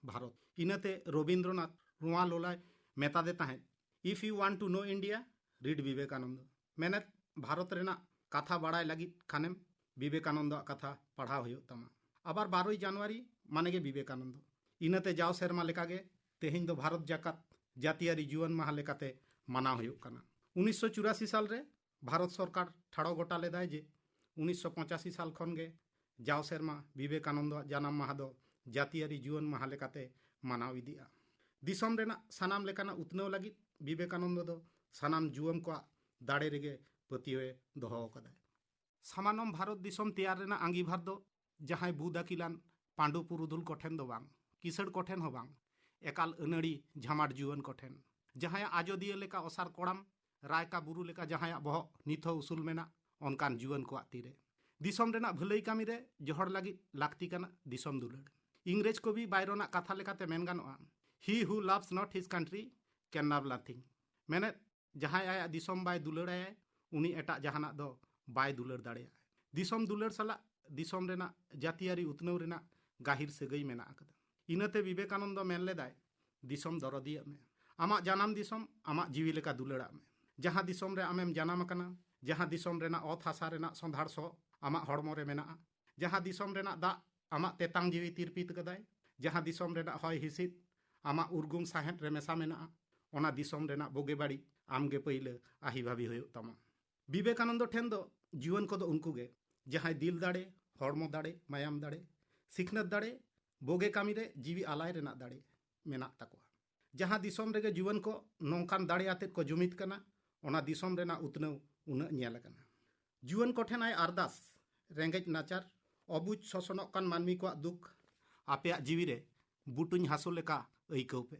ᱵᱷᱟᱨᱚᱛ᱾ ᱤᱱᱟᱹᱛᱮ ᱨᱚᱵᱤᱱᱫᱨᱚᱱᱟᱛᱷ ᱱᱚᱣᱟ ᱞᱚᱞᱟᱭ ᱢᱮᱛᱟᱫᱮ ᱛᱟᱦᱮᱸᱫ, "If you want to know India, read Vivekananda." ᱢᱮᱱᱮᱫ, ᱵᱷᱟᱨᱚᱛ ᱨᱮᱱᱟᱜ ᱠᱟᱛᱷᱟ ᱵᱟᱲᱟᱭ ᱞᱟᱹᱜᱤᱫ ᱠᱷᱟᱱᱮᱢ ᱵᱤᱵᱮᱠᱟᱱᱚᱱᱫᱚᱣᱟᱜ ᱠᱟᱛᱷᱟ ᱯᱟᱲᱦᱟᱣ ᱦᱩᱭᱩᱜ ᱛᱟᱢᱟ᱾ ᱟᱵᱟᱨ ᱵᱟᱨᱚᱭ ᱡᱟᱱᱩᱣᱟᱨᱤ ᱢᱟᱱᱮ ᱜᱮ ᱵᱤᱵᱮᱠᱟᱱᱚᱱᱫᱚ᱾ ᱤᱱᱟᱹᱛᱮ ᱡᱟᱣ ᱥᱮᱨᱢᱟ ᱞᱮᱠᱟᱜᱮ ᱛᱮᱦᱮᱧ ᱫᱚ ᱵᱷᱟᱨᱚᱛ ᱡᱟᱠᱟᱛ ᱡᱟᱹᱛᱤᱭᱟᱹᱨᱤ ᱡᱩᱣᱟᱹᱱ ᱢᱟᱦᱟ ᱞᱮᱠᱟᱛᱮ ᱢᱟᱱᱟᱣ ᱦᱩᱭᱩᱜ ᱠᱟᱱᱟ᱾ ᱩᱱᱤᱥᱥᱚ ᱪᱩᱨᱟᱥᱤ ᱥᱟᱞ ᱨᱮ ᱵᱷᱟᱨᱚᱛ ᱥᱚᱨᱠᱟᱨ ᱴᱷᱟᱲᱚ ᱜᱚᱴᱟ ᱞᱮᱫᱟᱭ ᱡᱮ ᱩᱱᱤᱥᱥᱚ ᱯᱚᱸᱪᱟᱥᱤ ᱥᱟᱞ ᱠᱷᱚᱱ ᱜᱮ ᱡᱟᱣ ᱥᱮᱨᱢᱟ ᱵᱤᱵᱮᱠᱟᱱᱚᱱᱫᱚᱣᱟᱜ ᱡᱟᱱᱟᱢ ᱢᱟᱦᱟ ᱫᱚ ᱡᱟᱹᱛᱤᱭᱟᱹᱨᱤ ᱡᱩᱣᱟᱹᱱ ᱢᱟᱦᱟ ᱞᱮᱠᱟᱛᱮ ᱢᱟᱱᱟᱣ ᱤᱫᱤᱜᱼᱟ᱾ ᱫᱤᱥᱚᱢ ᱨᱮᱱᱟᱜ ᱥᱟᱱᱟᱢ ᱞᱮᱠᱟᱱᱟᱜ ᱩᱛᱱᱟᱹᱣ ᱞᱟᱹᱜᱤᱫ ᱵᱤᱵᱮᱠᱟᱱᱚᱱᱫᱚ ᱫᱚ ᱥᱟᱱᱟᱢ ᱡᱩᱣᱟᱹᱱ ᱠᱚᱣᱟᱜ ᱫᱟᱲᱮ ᱨᱮᱜᱮ ᱯᱟᱹᱛᱭᱟᱹᱣ ᱮ ᱫᱚᱦᱚ ᱟᱠᱟᱫᱟᱭ᱾ ᱥᱟᱢᱟᱱᱚᱢ ᱵᱷᱟᱨᱚᱛ ᱫᱤᱥᱚᱢ ᱛᱮᱭᱟᱨ ᱨᱮᱱᱟᱜ ᱟᱸᱜᱤᱵᱷᱟᱨ ᱫᱚ ᱡᱟᱦᱟᱸᱭ ᱵᱩᱫ ᱟᱹᱠᱤᱞᱟᱱ ᱯᱟᱺᱰᱩ ᱯᱩᱨᱩᱫᱷᱩᱞ ᱠᱚᱴᱷᱮᱱ ᱫᱚ ᱵᱟᱝ, ᱠᱤᱥᱟᱹᱬ ᱠᱚᱴᱷᱮᱱ ᱦᱚᱸ ᱵᱟᱝ, ᱮᱠᱟᱞ ᱟᱹᱱᱟᱹᱲᱤ ᱡᱷᱟᱢᱟᱴ ᱡᱩᱣᱟᱹᱱ ᱠᱚᱴᱷᱮᱱ᱾ ᱡᱟᱦᱟᱸᱭᱟᱜ ᱟᱡᱚᱫᱤᱭᱟᱹ ᱞᱮᱠᱟ ᱚᱥᱟᱨ ᱠᱚᱲᱟᱢ, ᱨᱟᱭᱠᱟ ᱵᱩᱨᱩ ᱞᱮᱠᱟ ᱡᱟᱦᱟᱸᱭᱟᱜ ᱵᱚᱦᱚᱜ ᱱᱤᱛ ᱦᱚᱸ ᱩᱥᱩᱞ ᱢᱮᱱᱟᱜ, ᱚᱱᱠᱟᱱ ᱡᱩᱣᱟᱹᱱ ᱠᱚᱣᱟᱜ ᱛᱤᱨᱮ᱾ ᱫᱤᱥᱚᱢ ᱨᱮᱱᱟᱜ ᱵᱷᱟᱹᱞᱟᱹᱭ ᱠᱟᱹᱢᱤ ᱨᱮ ᱡᱚᱦᱚᱲ ᱞᱟᱹᱜᱤᱫ ᱞᱟᱹᱠᱛᱤ ᱠᱟᱱᱟ ᱫᱤᱥᱚᱢ ᱫᱩᱞᱟᱹᱲ᱾ ᱤᱝᱨᱮᱡᱽ ᱠᱚᱵᱤ ᱵᱟᱭᱨᱚᱱᱟᱜ ᱠᱟᱛᱷᱟ ᱞᱮᱠᱟᱛᱮ ᱢᱮᱱ ᱜᱟᱱᱚᱜᱼᱟ, "He who loves not his country can love nothing᱾" ᱢᱮᱱᱮᱫ, ᱡᱟᱦᱟᱸᱭ ᱟᱭᱟᱜ ᱫᱤᱥᱚᱢ ᱵᱟᱭ ᱫᱩᱞᱟᱹᱲᱟᱭᱟᱭ, ᱩᱱᱤ ᱮᱴᱟᱜ ᱡᱟᱦᱟᱱᱟᱜ ᱫᱚ ᱵᱟᱭ ᱫᱩᱞᱟᱹᱲ ᱫᱟᱲᱮᱭᱟᱜᱼᱟ᱾ ᱫᱤᱥᱚᱢ ᱫᱩᱞᱟᱹᱲ ᱥᱟᱞᱟᱜ ᱫᱤᱥᱚᱢ ᱨᱮᱱᱟᱜ ᱡᱟᱹᱛᱤᱭᱟᱹᱨᱤ ᱩᱛᱱᱟᱹᱣ ᱨᱮᱱᱟᱜ ᱜᱟᱹᱦᱤᱨ ᱥᱟᱹᱜᱟᱹᱭ ᱢᱮᱱᱟᱜ ᱟᱠᱟᱫᱟ᱾ ᱤᱱᱟᱹᱛᱮ ᱵᱤᱵᱮᱠᱟᱱᱚᱱᱫᱚ ᱢᱮᱱ ᱞᱮᱫᱟᱭ, "ᱫᱤᱥᱚᱢ ᱫᱚᱨᱚᱫᱤᱭᱟᱜ ᱢᱮ᱾ ᱟᱢᱟᱜ ᱡᱟᱱᱟᱢ ᱫᱤᱥᱚᱢ ᱟᱢᱟᱜ ᱡᱤᱣᱤ ᱞᱮᱠᱟ ᱫᱩᱞᱟᱹᱲᱟᱜ ᱢᱮ᱾ ᱡᱟᱦᱟᱸ ᱫᱤᱥᱚᱢ ᱨᱮ ᱟᱢᱮᱢ ᱡᱟᱱᱟᱢ ᱟᱠᱟᱱᱟ, ᱡᱟᱦᱟᱸ ᱫᱤᱥᱚᱢ ᱨᱮᱱᱟᱜ ᱚᱛ ᱦᱟᱥᱟ ᱨᱮᱱᱟᱜ ᱥᱚᱸᱫᱷᱟᱲ ᱥᱚ ᱟᱢᱟᱜ ᱦᱚᱲᱢᱚ ᱨᱮ ᱢᱮᱱᱟᱜᱼᱟ, ᱡᱟᱦᱟᱸ ᱫᱤᱥᱚᱢ ᱨᱮᱱᱟᱜ ᱫᱟᱜ ᱟᱢᱟᱜ ᱛᱮᱛᱟᱝ ᱡᱤᱣᱤ ᱛᱤᱨᱯᱤᱛ ᱠᱟᱫᱟᱭ᱾ ᱡᱟᱦᱟᱸ ᱫᱤᱥᱚᱢ ᱨᱮᱱᱟᱜ ᱦᱚᱭ ᱦᱤᱸᱥᱤᱫ ᱟᱢᱟᱜ ᱩᱨᱜᱩᱢ ᱥᱟᱦᱮᱫ ᱨᱮ ᱢᱮᱥᱟ ᱢᱮᱱᱟᱜᱼᱟ, ᱚᱱᱟ ᱫᱤᱥᱚᱢ ᱨᱮᱱᱟᱜ ᱵᱩᱜᱤ ᱵᱟᱹᱲᱤᱡ ᱟᱢᱜᱮ ᱯᱟᱹᱭᱞᱟᱹ ᱟᱹᱦᱤ ᱵᱷᱟᱵᱤ ᱦᱩᱭᱩᱜ ᱛᱟᱢᱟ᱾ ᱵᱤᱵᱮᱠᱟᱱᱚᱱᱫᱚ ᱴᱷᱮᱱ ᱫᱚ ᱡᱩᱣᱟᱹᱱ ᱠᱚᱫᱚ ᱩᱱᱠᱩ ᱜᱮ, ᱡᱟᱦᱟᱸᱭ ᱫᱤᱞ ᱫᱟᱲᱮ, ᱦᱚᱲᱢᱚ ᱫᱟᱲᱮ, ᱢᱟᱭᱟᱢ ᱫᱟᱲᱮ, ᱥᱤᱠᱷᱱᱟᱹᱛ ᱫᱟᱲᱮ, ᱵᱩᱜᱤ ᱠᱟᱹᱢᱤ ᱨᱮ ᱡᱤᱣᱤ ᱟᱞᱟᱭ ᱨᱮᱱᱟᱜ ᱫᱟᱲᱮ ᱢᱮᱱᱟᱜ ᱛᱟᱠᱚᱣᱟ᱾ ᱡᱟᱦᱟᱸ ᱫᱤᱥᱚᱢ ᱨᱮᱜᱮ ᱡᱩᱣᱟᱹᱱ ᱠᱚ ᱱᱚᱝᱠᱟᱱ ᱫᱟᱲᱮ ᱟᱛᱮᱫ ᱠᱚ ᱡᱩᱢᱤᱫ ᱠᱟᱱᱟ, ᱚᱱᱟ ᱫᱤᱥᱚᱢ ᱨᱮᱱᱟᱜ ᱩᱛᱱᱟᱹᱣ ᱩᱱᱟᱹᱜ ᱧᱮᱞ ᱟᱠᱟᱱᱟ᱾ ᱡᱩᱣᱟᱹᱱ ᱠᱚᱴᱷᱮᱱ ᱟᱭ ᱟᱨᱫᱟᱥ, ᱨᱮᱸᱜᱮᱡ ᱱᱟᱪᱟᱨ, ᱚᱵᱩᱡᱽ ᱥᱚᱥᱚᱱᱚᱜ ᱠᱟᱱ ᱢᱟᱹᱱᱢᱤ ᱠᱚᱣᱟᱜ ᱫᱩᱠ ᱟᱯᱮᱭᱟᱜ ᱡᱤᱣᱤ ᱨᱮ ᱵᱩᱴᱩᱧ ᱦᱟᱹᱥᱩ ᱞᱮᱠᱟ ᱟᱹᱭᱠᱟᱹᱣ ᱯᱮ᱾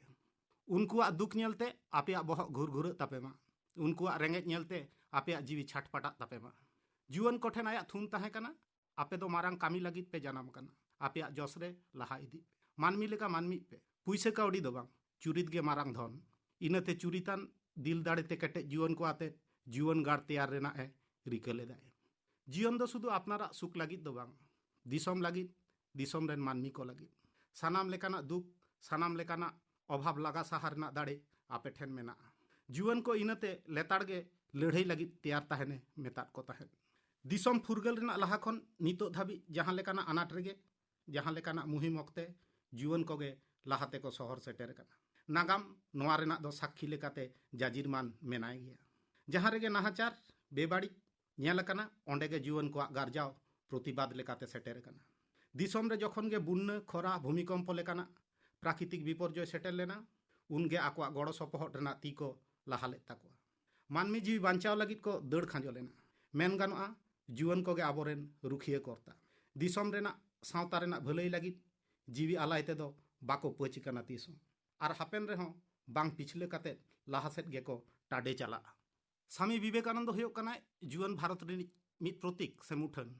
ᱩᱱᱠᱩᱣᱟᱜ ᱫᱩᱠ ᱧᱮᱞᱛᱮ ᱟᱯᱮᱭᱟᱜ ᱵᱚᱦᱚᱜ ᱜᱷᱩᱨᱜᱷᱩᱨᱟᱹᱜ ᱛᱟᱯᱮ ᱢᱟ᱾ ᱩᱱᱠᱩᱣᱟᱜ ᱨᱮᱸᱜᱮᱡ ᱧᱮᱞᱛᱮ ᱟᱯᱮᱭᱟᱜ ᱡᱤᱣᱤ ᱪᱷᱟᱴᱯᱟᱴᱟᱜ ᱛᱟᱯᱮ ᱢᱟ᱾ ᱡᱩᱣᱟᱹᱱ ᱠᱚᱴᱷᱮᱱ ᱟᱭᱟᱜ ᱛᱷᱩᱢ ᱛᱟᱦᱮᱸ ᱠᱟᱱᱟ, ᱟᱯᱮ ᱫᱚ ᱢᱟᱨᱟᱝ ᱠᱟᱹᱢᱤ ᱞᱟᱹᱜᱤᱫ ᱯᱮ ᱡᱟᱱᱟᱢ ᱟᱠᱟᱱᱟ᱾ ᱟᱯᱮᱭᱟᱜ ᱡᱚᱥ ᱨᱮ ᱞᱟᱦᱟ ᱤᱫᱤᱜ ᱯᱮ᱾ ᱢᱟᱹᱱᱢᱤ ᱞᱮᱠᱟ ᱢᱟᱹᱱᱢᱤᱜ ᱯᱮ᱾ ᱯᱩᱭᱥᱟᱹ ᱠᱟᱹᱣᱰᱤ ᱫᱚ ᱵᱟᱝ, ᱪᱩᱨᱤᱛ ᱜᱮ ᱢᱟᱨᱟᱝ ᱫᱷᱚᱱ᱾ ᱤᱱᱟᱹᱛᱮ ᱪᱩᱨᱤᱛᱟᱱ ᱫᱤᱞ ᱫᱟᱲᱮ ᱛᱮ ᱠᱮᱴᱮᱡ ᱡᱩᱣᱟᱹᱱ ᱠᱚ ᱟᱛᱮ ᱡᱩᱣᱟᱹᱱ ᱜᱟᱲ ᱛᱮᱭᱟᱨ ᱨᱮᱱᱟᱜ ᱮ ᱨᱤᱠᱟᱹ ᱞᱮᱫᱟᱭ᱾ ᱡᱤᱭᱚᱱ ᱫᱚ ᱥᱩᱫᱷᱩ ᱟᱯᱱᱟᱨᱟᱜ ᱥᱩᱠ ᱞᱟᱹᱜᱤᱫ ᱫᱚ ᱵᱟᱝ, ᱫᱤᱥᱚᱢ ᱞᱟᱹᱜᱤᱫ, ᱫᱤᱥᱚᱢ ᱨᱮᱱ ᱢᱟᱹᱱᱢᱤ ᱠᱚ ᱞᱟᱹᱜᱤᱫ᱾ ᱥᱟᱱᱟᱢ ᱞᱮᱠᱟᱱᱟᱜ ᱫᱩᱠ, ᱥᱟᱱᱟᱢ ᱞᱮᱠᱟᱱᱟᱜ ᱚᱵᱷᱟᱵᱽ ᱞᱟᱜᱟ ᱥᱟᱦᱟ ᱨᱮᱱᱟᱜ ᱫᱟᱲᱮ ᱟᱯᱮ ᱴᱷᱮᱱ ᱢᱮᱱᱟᱜᱼᱟ᱾ ᱡᱩᱣᱟᱹᱱ ᱠᱚ ᱤᱱᱟᱹᱛᱮ ᱞᱮᱛᱟᱲ ᱜᱮ ᱞᱟᱹᱲᱦᱟᱹᱭ ᱞᱟᱹᱜᱤᱫ ᱛᱮᱭᱟᱨ ᱛᱟᱦᱮᱱᱮ ᱢᱮᱛᱟᱫ ᱠᱚ ᱛᱟᱦᱮᱸᱫ᱾ ᱫᱤᱥᱚᱢ ᱯᱷᱩᱨᱜᱟᱹᱞ ᱨᱮᱱᱟᱜ ᱞᱟᱦᱟ ᱠᱷᱚᱱ ᱱᱤᱛᱚᱜ ᱫᱷᱟᱹᱵᱤᱡ ᱡᱟᱦᱟᱸ ᱞᱮᱠᱟᱱᱟᱜ ᱟᱱᱟᱴ ᱨᱮᱜᱮ, ᱡᱟᱦᱟᱸ ᱞᱮᱠᱟᱱᱟᱜ ᱢᱩᱦᱤᱢ ᱚᱠᱛᱮ ᱡᱩᱣᱟᱹᱱ ᱠᱚᱜᱮ ᱞᱟᱦᱟ ᱛᱮᱠᱚ ᱥᱚᱦᱚᱨ ᱥᱮᱴᱮᱨ ᱟᱠᱟᱱᱟ᱾ ᱱᱟᱜᱟᱢ ᱱᱚᱣᱟ ᱨᱮᱱᱟᱜ ᱫᱚ ᱥᱟᱹᱠᱷᱤ ᱞᱮᱠᱟᱛᱮ ᱡᱟᱡᱤᱨ ᱢᱟᱱ ᱢᱮᱱᱟᱭ ᱜᱮᱭᱟ᱾ ᱡᱟᱦᱟᱸ ᱨᱮᱜᱮ ᱱᱟᱦᱟᱪᱟᱨ, ᱵᱮᱵᱟᱹᱲᱤᱡ ᱧᱮᱞ ᱟᱠᱟᱱᱟ, ᱚᱸᱰᱮ ᱜᱮ ᱡᱩᱣᱟᱹᱱ ᱠᱚᱣᱟᱜ ᱜᱟᱨᱡᱟᱣ ᱯᱨᱚᱛᱤᱵᱟᱫ ᱞᱮᱠᱟᱛᱮ ᱥᱮᱴᱮᱨ ᱟᱠᱟᱱᱟ᱾ ᱫᱤᱥᱚᱢ ᱨᱮ ᱡᱚᱠᱷᱚᱱ ᱜᱮ ᱵᱩᱱᱱᱟᱹ, ᱠᱷᱚᱨᱟ, ᱵᱷᱩᱢᱤᱠᱚᱢᱯᱚ ᱞᱮᱠᱟᱱᱟᱜ ᱯᱨᱟᱠᱨᱤᱛᱤᱠ ᱵᱤᱯᱚᱨᱡᱚᱭ ᱥᱮᱴᱮᱨ ᱞᱮᱱᱟ, ᱩᱱᱜᱮ ᱟᱠᱚᱣᱟᱜ ᱜᱚᱲᱚ ᱥᱚᱯᱚᱦᱚᱫ ᱨᱮᱱᱟᱜ ᱛᱤ ᱠᱚ ᱞᱟᱦᱟ ᱞᱮᱫ ᱛᱟᱠᱚᱣᱟ᱾ ᱢᱟᱹᱱᱢᱤ ᱡᱤᱣᱤ ᱵᱟᱧᱪᱟᱣ ᱞᱟᱹᱜᱤᱫ ᱠᱚ ᱫᱟᱹᱲ ᱠᱷᱟᱸᱡᱚ ᱞᱮᱱᱟ᱾ ᱢᱮᱱ ᱜᱟᱱᱚᱜᱼᱟ, ᱡᱩᱣᱟᱹᱱ ᱠᱚᱜᱮ ᱟᱵᱚᱨᱮᱱ ᱨᱩᱠᱷᱤᱭᱟᱹ ᱠᱚᱨᱛᱟ᱾ ᱫᱤᱥᱚᱢ ᱨᱮᱱᱟᱜ, ᱥᱟᱶᱛᱟ ᱨᱮᱱᱟᱜ ᱵᱷᱟᱹᱞᱟᱹᱭ ᱞᱟᱹᱜᱤᱫ ᱡᱤᱣᱤ ᱟᱞᱟᱭ ᱛᱮᱫᱚ ᱵᱟᱠᱚ ᱯᱟᱹᱪ ᱟᱠᱟᱱᱟ ᱛᱤᱥ ᱦᱚᱸ᱾ ᱟᱨ ᱦᱟᱯᱮᱱ ᱨᱮᱦᱚᱸ ᱵᱟᱝ ᱯᱤᱪᱷᱞᱟᱹ ᱠᱟᱛᱮ ᱞᱟᱦᱟ ᱥᱮᱫ ᱜᱮᱠᱚ ᱴᱟᱰᱮ ᱪᱟᱞᱟᱜᱼᱟ᱾ ᱥᱟᱢᱤ ᱵᱤᱵᱮᱠᱟᱱᱚᱱᱫᱚ ᱦᱩᱭᱩᱜ ᱠᱟᱱᱟᱭ ᱡᱩᱣᱟᱹᱱ ᱵᱷᱟᱨᱚᱛ ᱨᱤᱱᱤᱡ ᱢᱤᱫ ᱯᱨᱚᱛᱤᱠ ᱥᱮ ᱢᱩᱴᱷᱟᱹᱱ᱾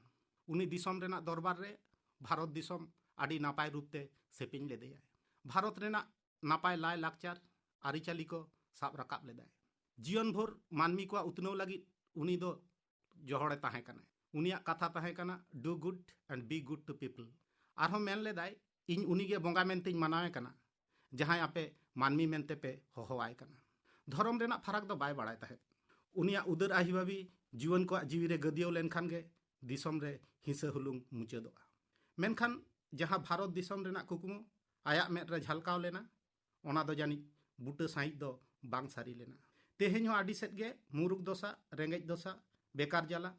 ᱩᱱᱤ ᱫᱤᱥᱚᱢ ᱨᱮᱱᱟᱜ ᱫᱚᱨᱵᱟᱨ ᱨᱮ ᱵᱷᱟᱨᱚᱛ ᱫᱤᱥᱚᱢ ᱟᱹᱰᱤ ᱱᱟᱯᱟᱭ ᱨᱩᱯ ᱛᱮ ᱥᱮᱯᱮᱧ ᱞᱮᱫᱮᱭᱟᱭ᱾ ᱵᱷᱟᱨᱚᱛ ᱨᱮᱱᱟᱜ ᱱᱟᱯᱟᱭ ᱞᱟᱭ ᱞᱟᱠᱪᱟᱨ, ᱟᱹᱨᱤᱪᱟᱹᱞᱤ ᱠᱚ ᱥᱟᱵ ᱨᱟᱠᱟᱵ ᱞᱮᱫᱟᱭ᱾ ᱡᱤᱭᱚᱱ ᱵᱷᱳᱨ ᱢᱟᱹᱱᱢᱤ ᱠᱚᱣᱟᱜ ᱩᱛᱱᱟᱹᱣ ᱞᱟᱹᱜᱤᱫ ᱩᱱᱤ ᱫᱚ ᱡᱚᱦᱚᱲᱮ ᱛᱟᱦᱮᱸ ᱠᱟᱱᱟᱭ᱾ ᱩᱱᱤᱭᱟᱜ ᱠᱟᱛᱷᱟ ᱛᱟᱦᱮᱸ ᱠᱟᱱᱟ, "Do good and be good to people." ᱟᱨᱦᱚᱸ ᱢᱮᱱ ᱞᱮᱫᱟᱭ, "ᱤᱧ ᱩᱱᱤᱜᱮ ᱵᱚᱸᱜᱟ ᱢᱮᱱᱛᱮᱧ ᱢᱟᱱᱟᱣᱮ ᱠᱟᱱᱟ, ᱡᱟᱦᱟᱸᱭ ᱟᱯᱮ ᱢᱟᱹᱱᱢᱤ ᱢᱮᱱᱛᱮ ᱯᱮ ᱦᱚᱦᱚᱣᱟᱭ ᱠᱟᱱᱟ᱾" ᱫᱷᱚᱨᱚᱢ ᱨᱮᱱᱟᱜ ᱯᱷᱟᱨᱟᱠ ᱫᱚ ᱵᱟᱭ ᱵᱟᱲᱟᱭ ᱛᱟᱦᱮᱸᱫ᱾ ᱩᱱᱤᱭᱟᱜ ᱩᱫᱟᱹᱨ ᱟᱹᱦᱤᱵᱷᱟᱵᱤ ᱡᱩᱣᱟᱹᱱ ᱠᱚᱣᱟᱜ ᱡᱤᱣᱤ ᱨᱮ ᱜᱟᱹᱫᱭᱟᱹᱣ ᱞᱮᱱᱠᱷᱟᱱ ᱜᱮ ᱫᱤᱥᱚᱢ ᱨᱮ ᱦᱤᱸᱥᱟᱹ ᱦᱩᱞᱩᱝ ᱢᱩᱪᱟᱹᱫᱚᱜᱼᱟ᱾ ᱢᱮᱱᱠᱷᱟᱱ ᱡᱟᱦᱟᱸ ᱵᱷᱟᱨᱚᱛ ᱫᱤᱥᱚᱢ ᱨᱮᱱᱟᱜ ᱠᱩᱠᱢᱩ ᱟᱭᱟᱜ ᱢᱮᱫ ᱨᱮ ᱡᱷᱟᱞᱠᱟᱣ ᱞᱮᱱᱟ, ᱚᱱᱟ ᱫᱚ ᱡᱟᱹᱱᱤᱡ ᱵᱩᱴᱟᱹ ᱥᱟᱺᱦᱤᱡ ᱫᱚ ᱵᱟᱝ ᱥᱟᱹᱨᱤ ᱞᱮᱱᱟ᱾ ᱛᱮᱦᱮᱧ ᱦᱚᱸ ᱟᱹᱰᱤ ᱥᱮᱫ ᱜᱮ ᱢᱩᱨᱩᱠ ᱫᱚᱥᱟ, ᱨᱮᱸᱜᱮᱡ ᱫᱚᱥᱟ, ᱵᱮᱠᱟᱨ ᱡᱟᱞᱟ,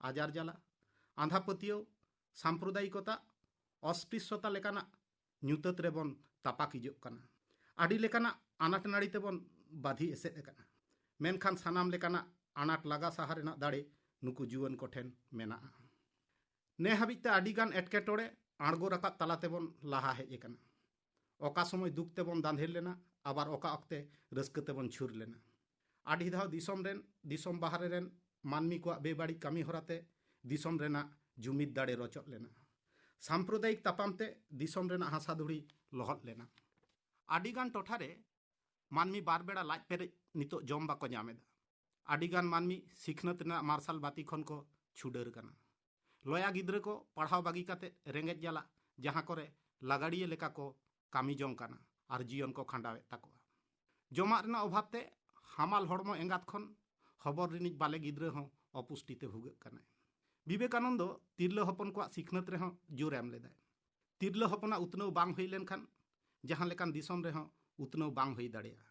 ᱟᱡᱟᱨ ᱡᱟᱞᱟ, ᱟᱸᱫᱷᱟ ᱯᱟᱹᱛᱭᱟᱹᱣ, ᱥᱟᱢᱯᱨᱚᱫᱟᱭᱤᱠᱚᱛᱟ, ᱚᱥᱯᱨᱤᱥᱥᱚᱛᱟ ᱞᱮᱠᱟᱱᱟᱜ ᱧᱩᱛᱟᱹᱛ ᱨᱮᱵᱚᱱ ᱛᱟᱯᱟᱠᱤᱡᱚᱜ ᱠᱟᱱᱟ᱾ ᱟᱹᱰᱤ ᱞᱮᱠᱟᱱᱟᱜ ᱟᱱᱟᱴ ᱱᱟᱹᱲᱤ ᱛᱮᱵᱚᱱ ᱵᱟᱹᱫᱷᱤ ᱮᱥᱮᱫ ᱟᱠᱟᱱᱟ᱾ ᱢᱮᱱᱠᱷᱟᱱ ᱥᱟᱱᱟᱢ ᱞᱮᱠᱟᱱᱟᱜ ᱟᱱᱟᱴ ᱞᱟᱜᱟ ᱥᱟᱦᱟ ᱨᱮᱱᱟᱜ ᱫᱟᱲᱮ ᱱᱩᱠᱩ ᱡᱩᱣᱟᱹᱱ ᱠᱚᱴᱷᱮᱱ ᱢᱮᱱᱟᱜᱼᱟ᱾ ᱱᱮ ᱦᱟᱹᱵᱤᱡ ᱛᱮ ᱟᱹᱰᱤ ᱜᱟᱱ ᱮᱴᱠᱮᱴᱚᱬᱮ ᱟᱬᱜᱚ ᱨᱟᱠᱟᱵ ᱛᱟᱞᱟ ᱛᱮᱵᱚᱱ ᱞᱟᱦᱟ ᱦᱮᱡ ᱟᱠᱟᱱᱟ᱾ ᱚᱠᱟ ᱥᱚᱢᱚᱭ ᱫᱩᱠ ᱛᱮᱵᱚᱱ ᱫᱟᱸᱫᱷᱮᱨ ᱞᱮᱱᱟ, ᱟᱵᱟᱨ ᱚᱠᱟ ᱚᱠᱛᱮ ᱨᱟᱹᱥᱠᱟᱹ ᱛᱮᱵᱚᱱ ᱪᱷᱩᱨ ᱞᱮᱱᱟ᱾ ᱟᱹᱰᱤ ᱫᱷᱟᱣ ᱫᱤᱥᱚᱢ ᱨᱮᱱ, ᱫᱤᱥᱚᱢ ᱵᱟᱦᱨᱮ ᱨᱮᱱ ᱢᱟᱹᱱᱢᱤ ᱠᱚᱣᱟᱜ ᱵᱮᱵᱟᱹᱲᱤᱡ ᱠᱟᱹᱢᱤ ᱦᱚᱨᱟ ᱛᱮ ᱫᱤᱥᱚᱢ ᱨᱮᱱᱟᱜ ᱡᱩᱢᱤᱫ ᱫᱟᱲᱮ ᱨᱚᱪᱚᱫ ᱞᱮᱱᱟ᱾ ᱥᱟᱢᱯᱨᱚᱫᱟᱭᱤᱠ ᱛᱟᱯᱟᱢ ᱛᱮ ᱫᱤᱥᱚᱢ ᱨᱮᱱᱟᱜ ᱦᱟᱥᱟ ᱫᱷᱩᱲᱤ ᱞᱚᱦᱚᱫ ᱞᱮᱱᱟ᱾ ᱟᱹᱰᱤ ᱜᱟᱱ ᱴᱚᱴᱷᱟ ᱨᱮ ᱢᱟᱹᱱᱢᱤ ᱵᱟᱨ ᱵᱮᱲᱟ ᱞᱟᱡ ᱯᱮᱨᱮᱡ ᱱᱤᱛᱚᱜ ᱡᱚᱢ ᱵᱟᱠᱚ ᱧᱟᱢ ᱮᱫᱟ᱾ ᱟᱹᱰᱤ ᱜᱟᱱ ᱢᱟᱹᱱᱢᱤ ᱥᱤᱠᱷᱱᱟᱹᱛ ᱨᱮᱱᱟᱜ ᱢᱟᱨᱥᱟᱞ ᱵᱟᱹᱛᱤ ᱠᱷᱚᱱ ᱠᱚ ᱪᱷᱩᱰᱟᱹᱨ ᱠᱟᱱᱟ᱾ ᱞᱚᱭᱟ ᱜᱤᱫᱽᱨᱟᱹ ᱠᱚ ᱯᱟᱲᱦᱟᱣ ᱵᱟᱹᱜᱤ ᱠᱟᱛᱮ ᱨᱮᱸᱜᱮᱡ ᱡᱟᱞᱟ ᱡᱟᱦᱟᱸ ᱠᱚᱨᱮ ᱞᱟᱜᱟᱲᱤᱭᱟᱹ ᱞᱮᱠᱟ ᱠᱚ ᱠᱟᱹᱢᱤ ᱡᱚᱝ ᱠᱟᱱᱟ ᱟᱨ ᱡᱤᱭᱚᱱ ᱠᱚ ᱠᱷᱟᱸᱰᱟᱣᱮᱫ ᱛᱟᱠᱚᱣᱟ᱾ ᱡᱚᱢᱟᱜ ᱨᱮᱱᱟᱜ ᱚᱵᱷᱟᱵ ᱛᱮ ᱦᱟᱢᱟᱞ ᱦᱚᱲᱢᱚ ᱮᱸᱜᱟᱛ ᱠᱷᱚᱱ ᱦᱚᱵᱚᱨ ᱨᱤᱱᱤᱡ ᱵᱟᱞᱮ ᱜᱤᱫᱽᱨᱟᱹ ᱦᱚᱸ ᱚᱯᱩᱥᱴᱤ ᱛᱮ ᱵᱷᱩᱜᱟᱹᱜ ᱠᱟᱱᱟᱭ᱾ ᱵᱤᱵᱮᱠᱟᱱᱚᱱᱫᱚ ᱛᱤᱨᱞᱟᱹ ᱦᱚᱯᱚᱱ ᱠᱚᱣᱟᱜ ᱥᱤᱠᱷᱱᱟᱹᱛ ᱨᱮᱦᱚᱸ ᱡᱳᱨ ᱮᱢ ᱞᱮᱫᱟᱭ᱾ ᱛᱤᱨᱞᱟᱹ ᱦᱚᱯᱚᱱᱟᱜ ᱩᱛᱱᱟᱹᱣ ᱵᱟᱝ ᱦᱩᱭ ᱞᱮᱱᱠᱷᱟᱱ ᱡᱟᱦᱟᱸ ᱞᱮᱠᱟᱱ ᱫᱤᱥᱚᱢ ᱨᱮᱦᱚᱸ ᱩᱛᱱᱟᱹᱣ ᱵᱟᱝ ᱦᱩᱭ ᱫᱟᱲᱮᱭᱟᱜᱼᱟ᱾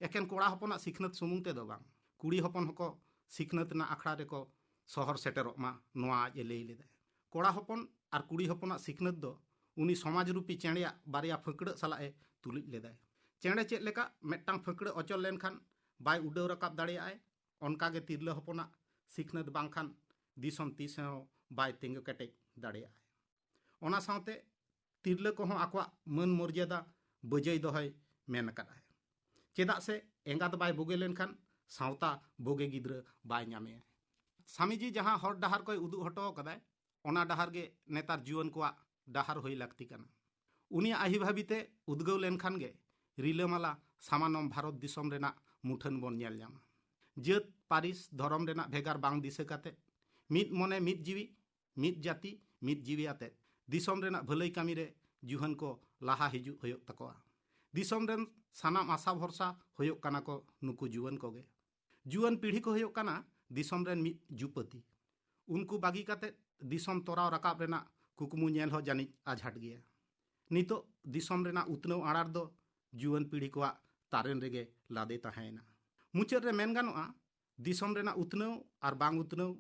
ᱮᱠᱮᱱ ᱠᱚᱲᱟ ᱦᱚᱯᱚᱱᱟᱜ ᱥᱤᱠᱷᱱᱟᱹᱛ ᱥᱩᱢᱩᱝ ᱛᱮᱫᱚ ᱵᱟᱝ, ᱠᱩᱲᱤ ᱦᱚᱯᱚᱱ ᱦᱚᱸᱠᱚ ᱥᱤᱠᱷᱱᱟᱹᱛ ᱨᱮᱱᱟᱜ ᱟᱠᱷᱲᱟ ᱨᱮᱠᱚ ᱥᱚᱦᱚᱨ ᱥᱮᱴᱮᱨᱚᱜ ᱢᱟ, ᱱᱚᱣᱟ ᱟᱡ ᱮ ᱞᱟᱹᱭ ᱞᱮᱫᱟᱭ᱾ ᱠᱚᱲᱟ ᱦᱚᱯᱚᱱ ᱟᱨ ᱠᱩᱲᱤ ᱦᱚᱯᱚᱱᱟᱜ ᱥᱤᱠᱷᱱᱟᱹᱛ ᱫᱚ ᱩᱱᱤ ᱥᱚᱢᱟᱡᱽ ᱨᱩᱯᱤ ᱪᱮᱬᱮᱭᱟᱜ ᱵᱟᱨᱭᱟ ᱯᱷᱟᱹᱠᱲᱟᱹᱜ ᱥᱟᱞᱟᱜ ᱮ ᱛᱩᱞᱩᱡ ᱞᱮᱫᱟᱭ᱾ ᱪᱮᱬᱮ ᱪᱮᱫ ᱞᱮᱠᱟ ᱢᱤᱫᱴᱟᱝ ᱯᱷᱟᱹᱠᱲᱟᱹᱜ ᱚᱪᱚᱞ ᱞᱮᱱᱠᱷᱟᱱ ᱵᱟᱭ ᱩᱰᱟᱹᱣ ᱨᱟᱠᱟᱵ ᱫᱟᱲᱮᱭᱟᱜᱼᱟᱭ, ᱚᱱᱠᱟᱜᱮ ᱛᱤᱨᱞᱟᱹ ᱦᱚᱯᱚᱱᱟᱜ ᱥᱤᱠᱷᱱᱟᱹᱛ ᱵᱟᱝᱠᱷᱟᱱ ᱫᱤᱥᱚᱢ ᱛᱤᱥ ᱦᱚᱸ ᱵᱟᱭ ᱛᱤᱸᱜᱩ ᱠᱮᱴᱮᱡ ᱫᱟᱲᱮᱭᱟᱜᱼᱟᱭ᱾ ᱚᱱᱟ ᱥᱟᱶᱛᱮ ᱛᱤᱨᱞᱟᱹ ᱠᱚᱦᱚᱸ ᱟᱠᱚᱣᱟᱜ ᱢᱟᱹᱱ ᱢᱚᱨᱡᱟᱫᱟ ᱵᱟᱹᱡᱟᱹᱭ ᱫᱚᱦᱚᱭ ᱢᱮᱱ ᱟᱠᱟᱫᱼᱟᱭ᱾ ᱪᱮᱫᱟᱜ ᱥᱮ ᱮᱸᱜᱟᱛ ᱵᱟᱭ ᱵᱩᱜᱮ ᱞᱮᱱᱠᱷᱟᱱ ᱥᱟᱶᱛᱟ ᱵᱩᱜᱮ ᱜᱤᱫᱽᱨᱟᱹ ᱵᱟᱭ ᱧᱟᱢᱮᱭᱟ᱾ ᱥᱟᱢᱤᱡᱤ ᱡᱟᱦᱟᱸ ᱦᱚᱨ ᱰᱟᱦᱟᱨ ᱠᱚᱭ ᱩᱫᱩᱜ ᱦᱚᱴᱚ ᱟᱠᱟᱫᱟᱭ, ᱚᱱᱟ ᱰᱟᱦᱟᱨ ᱜᱮ ᱱᱮᱛᱟᱨ ᱡᱩᱣᱟᱹᱱ ᱠᱚᱣᱟᱜ ᱰᱟᱦᱟᱨ ᱦᱩᱭ ᱞᱟᱹᱠᱛᱤ ᱠᱟᱱᱟ᱾ ᱩᱱᱤᱭᱟᱜ ᱟᱹᱦᱤ ᱵᱷᱟᱹᱵᱤ ᱛᱮ ᱩᱫᱽᱜᱟᱹᱣ ᱞᱮᱱᱠᱷᱟᱱ ᱜᱮ ᱨᱤᱞᱟᱹᱢᱟᱞᱟ ᱥᱟᱢᱟᱱᱚᱢ ᱵᱷᱟᱨᱚᱛ ᱫᱤᱥᱚᱢ ᱨᱮᱱᱟᱜ ᱢᱩᱴᱷᱟᱹᱱ ᱵᱚᱱ ᱧᱮᱞ ᱧᱟᱢᱟ᱾ ᱡᱟᱹᱛ, ᱯᱟᱹᱨᱤᱥ, ᱫᱷᱚᱨᱚᱢ ᱨᱮᱱᱟᱜ ᱵᱷᱮᱜᱟᱨ ᱵᱟᱝ ᱫᱤᱥᱟᱹ ᱠᱟᱛᱮ ᱢᱤᱫ ᱢᱚᱱᱮ, ᱢᱤᱫ ᱡᱤᱣᱤ, ᱢᱤᱫ ᱡᱟᱹᱛᱤ, ᱢᱤᱫ ᱡᱤᱣᱤ ᱟᱛᱮ ᱫᱤᱥᱚᱢ ᱨᱮᱱᱟᱜ ᱵᱷᱟᱹᱞᱟᱹᱭ ᱠᱟᱹᱢᱤ ᱨᱮ ᱡᱩᱦᱟᱹᱱ ᱠᱚ ᱞᱟᱦᱟ ᱦᱤᱡᱩᱜ ᱦᱩᱭᱩᱜ ᱛᱟᱠᱚᱣᱟ᱾ ᱫᱤᱥᱚᱢ ᱨᱮᱱ ᱥᱟᱱᱟᱢ ᱟᱥᱟ ᱵᱷᱚᱨᱥᱟ ᱦᱩᱭᱩᱜ ᱠᱟᱱᱟ ᱠᱚ ᱱᱩᱠᱩ ᱡᱩᱣᱟᱹᱱ ᱠᱚᱜᱮ᱾ ᱡᱩᱣᱟᱹᱱ ᱯᱤᱲᱦᱤ ᱠᱚ ᱦᱩᱭᱩᱜ ᱠᱟᱱᱟ ᱫᱤᱥᱚᱢ ᱨᱮᱱ ᱢᱤᱫ ᱡᱩᱯᱟᱹᱛᱤ᱾ ᱩᱱᱠᱩ ᱵᱟᱹᱜᱤ ᱠᱟᱛᱮ ᱫᱤᱥᱚᱢ ᱛᱚᱨᱟᱣ ᱨᱟᱠᱟᱵ ᱨᱮᱱᱟᱜ ᱠᱩᱠᱢᱩ ᱧᱮᱞ ᱦᱚᱸ ᱡᱟᱹᱱᱤᱡ ᱟᱡᱷᱟᱴ ᱜᱮᱭᱟ᱾ ᱱᱤᱛᱚᱜ ᱫᱤᱥᱚᱢ ᱨᱮᱱᱟᱜ ᱩᱛᱱᱟᱹᱣ ᱟᱲᱟᱨ ᱫᱚ ᱡᱩᱣᱟᱹᱱ ᱯᱤᱲᱦᱤ ᱠᱚᱣᱟᱜ ᱛᱟᱨᱮᱱ ᱨᱮᱜᱮ ᱞᱟᱫᱮ ᱛᱟᱦᱮᱸᱭᱮᱱᱟ᱾ ᱢᱩᱪᱟᱹᱫ ᱨᱮ ᱢᱮᱱ ᱜᱟᱱᱚᱜᱼᱟ, ᱫᱤᱥᱚᱢ ᱨᱮᱱᱟᱜ ᱩᱛᱱᱟᱹᱣ ᱟᱨ ᱵᱟᱝ ᱩᱛᱱᱟᱹᱣ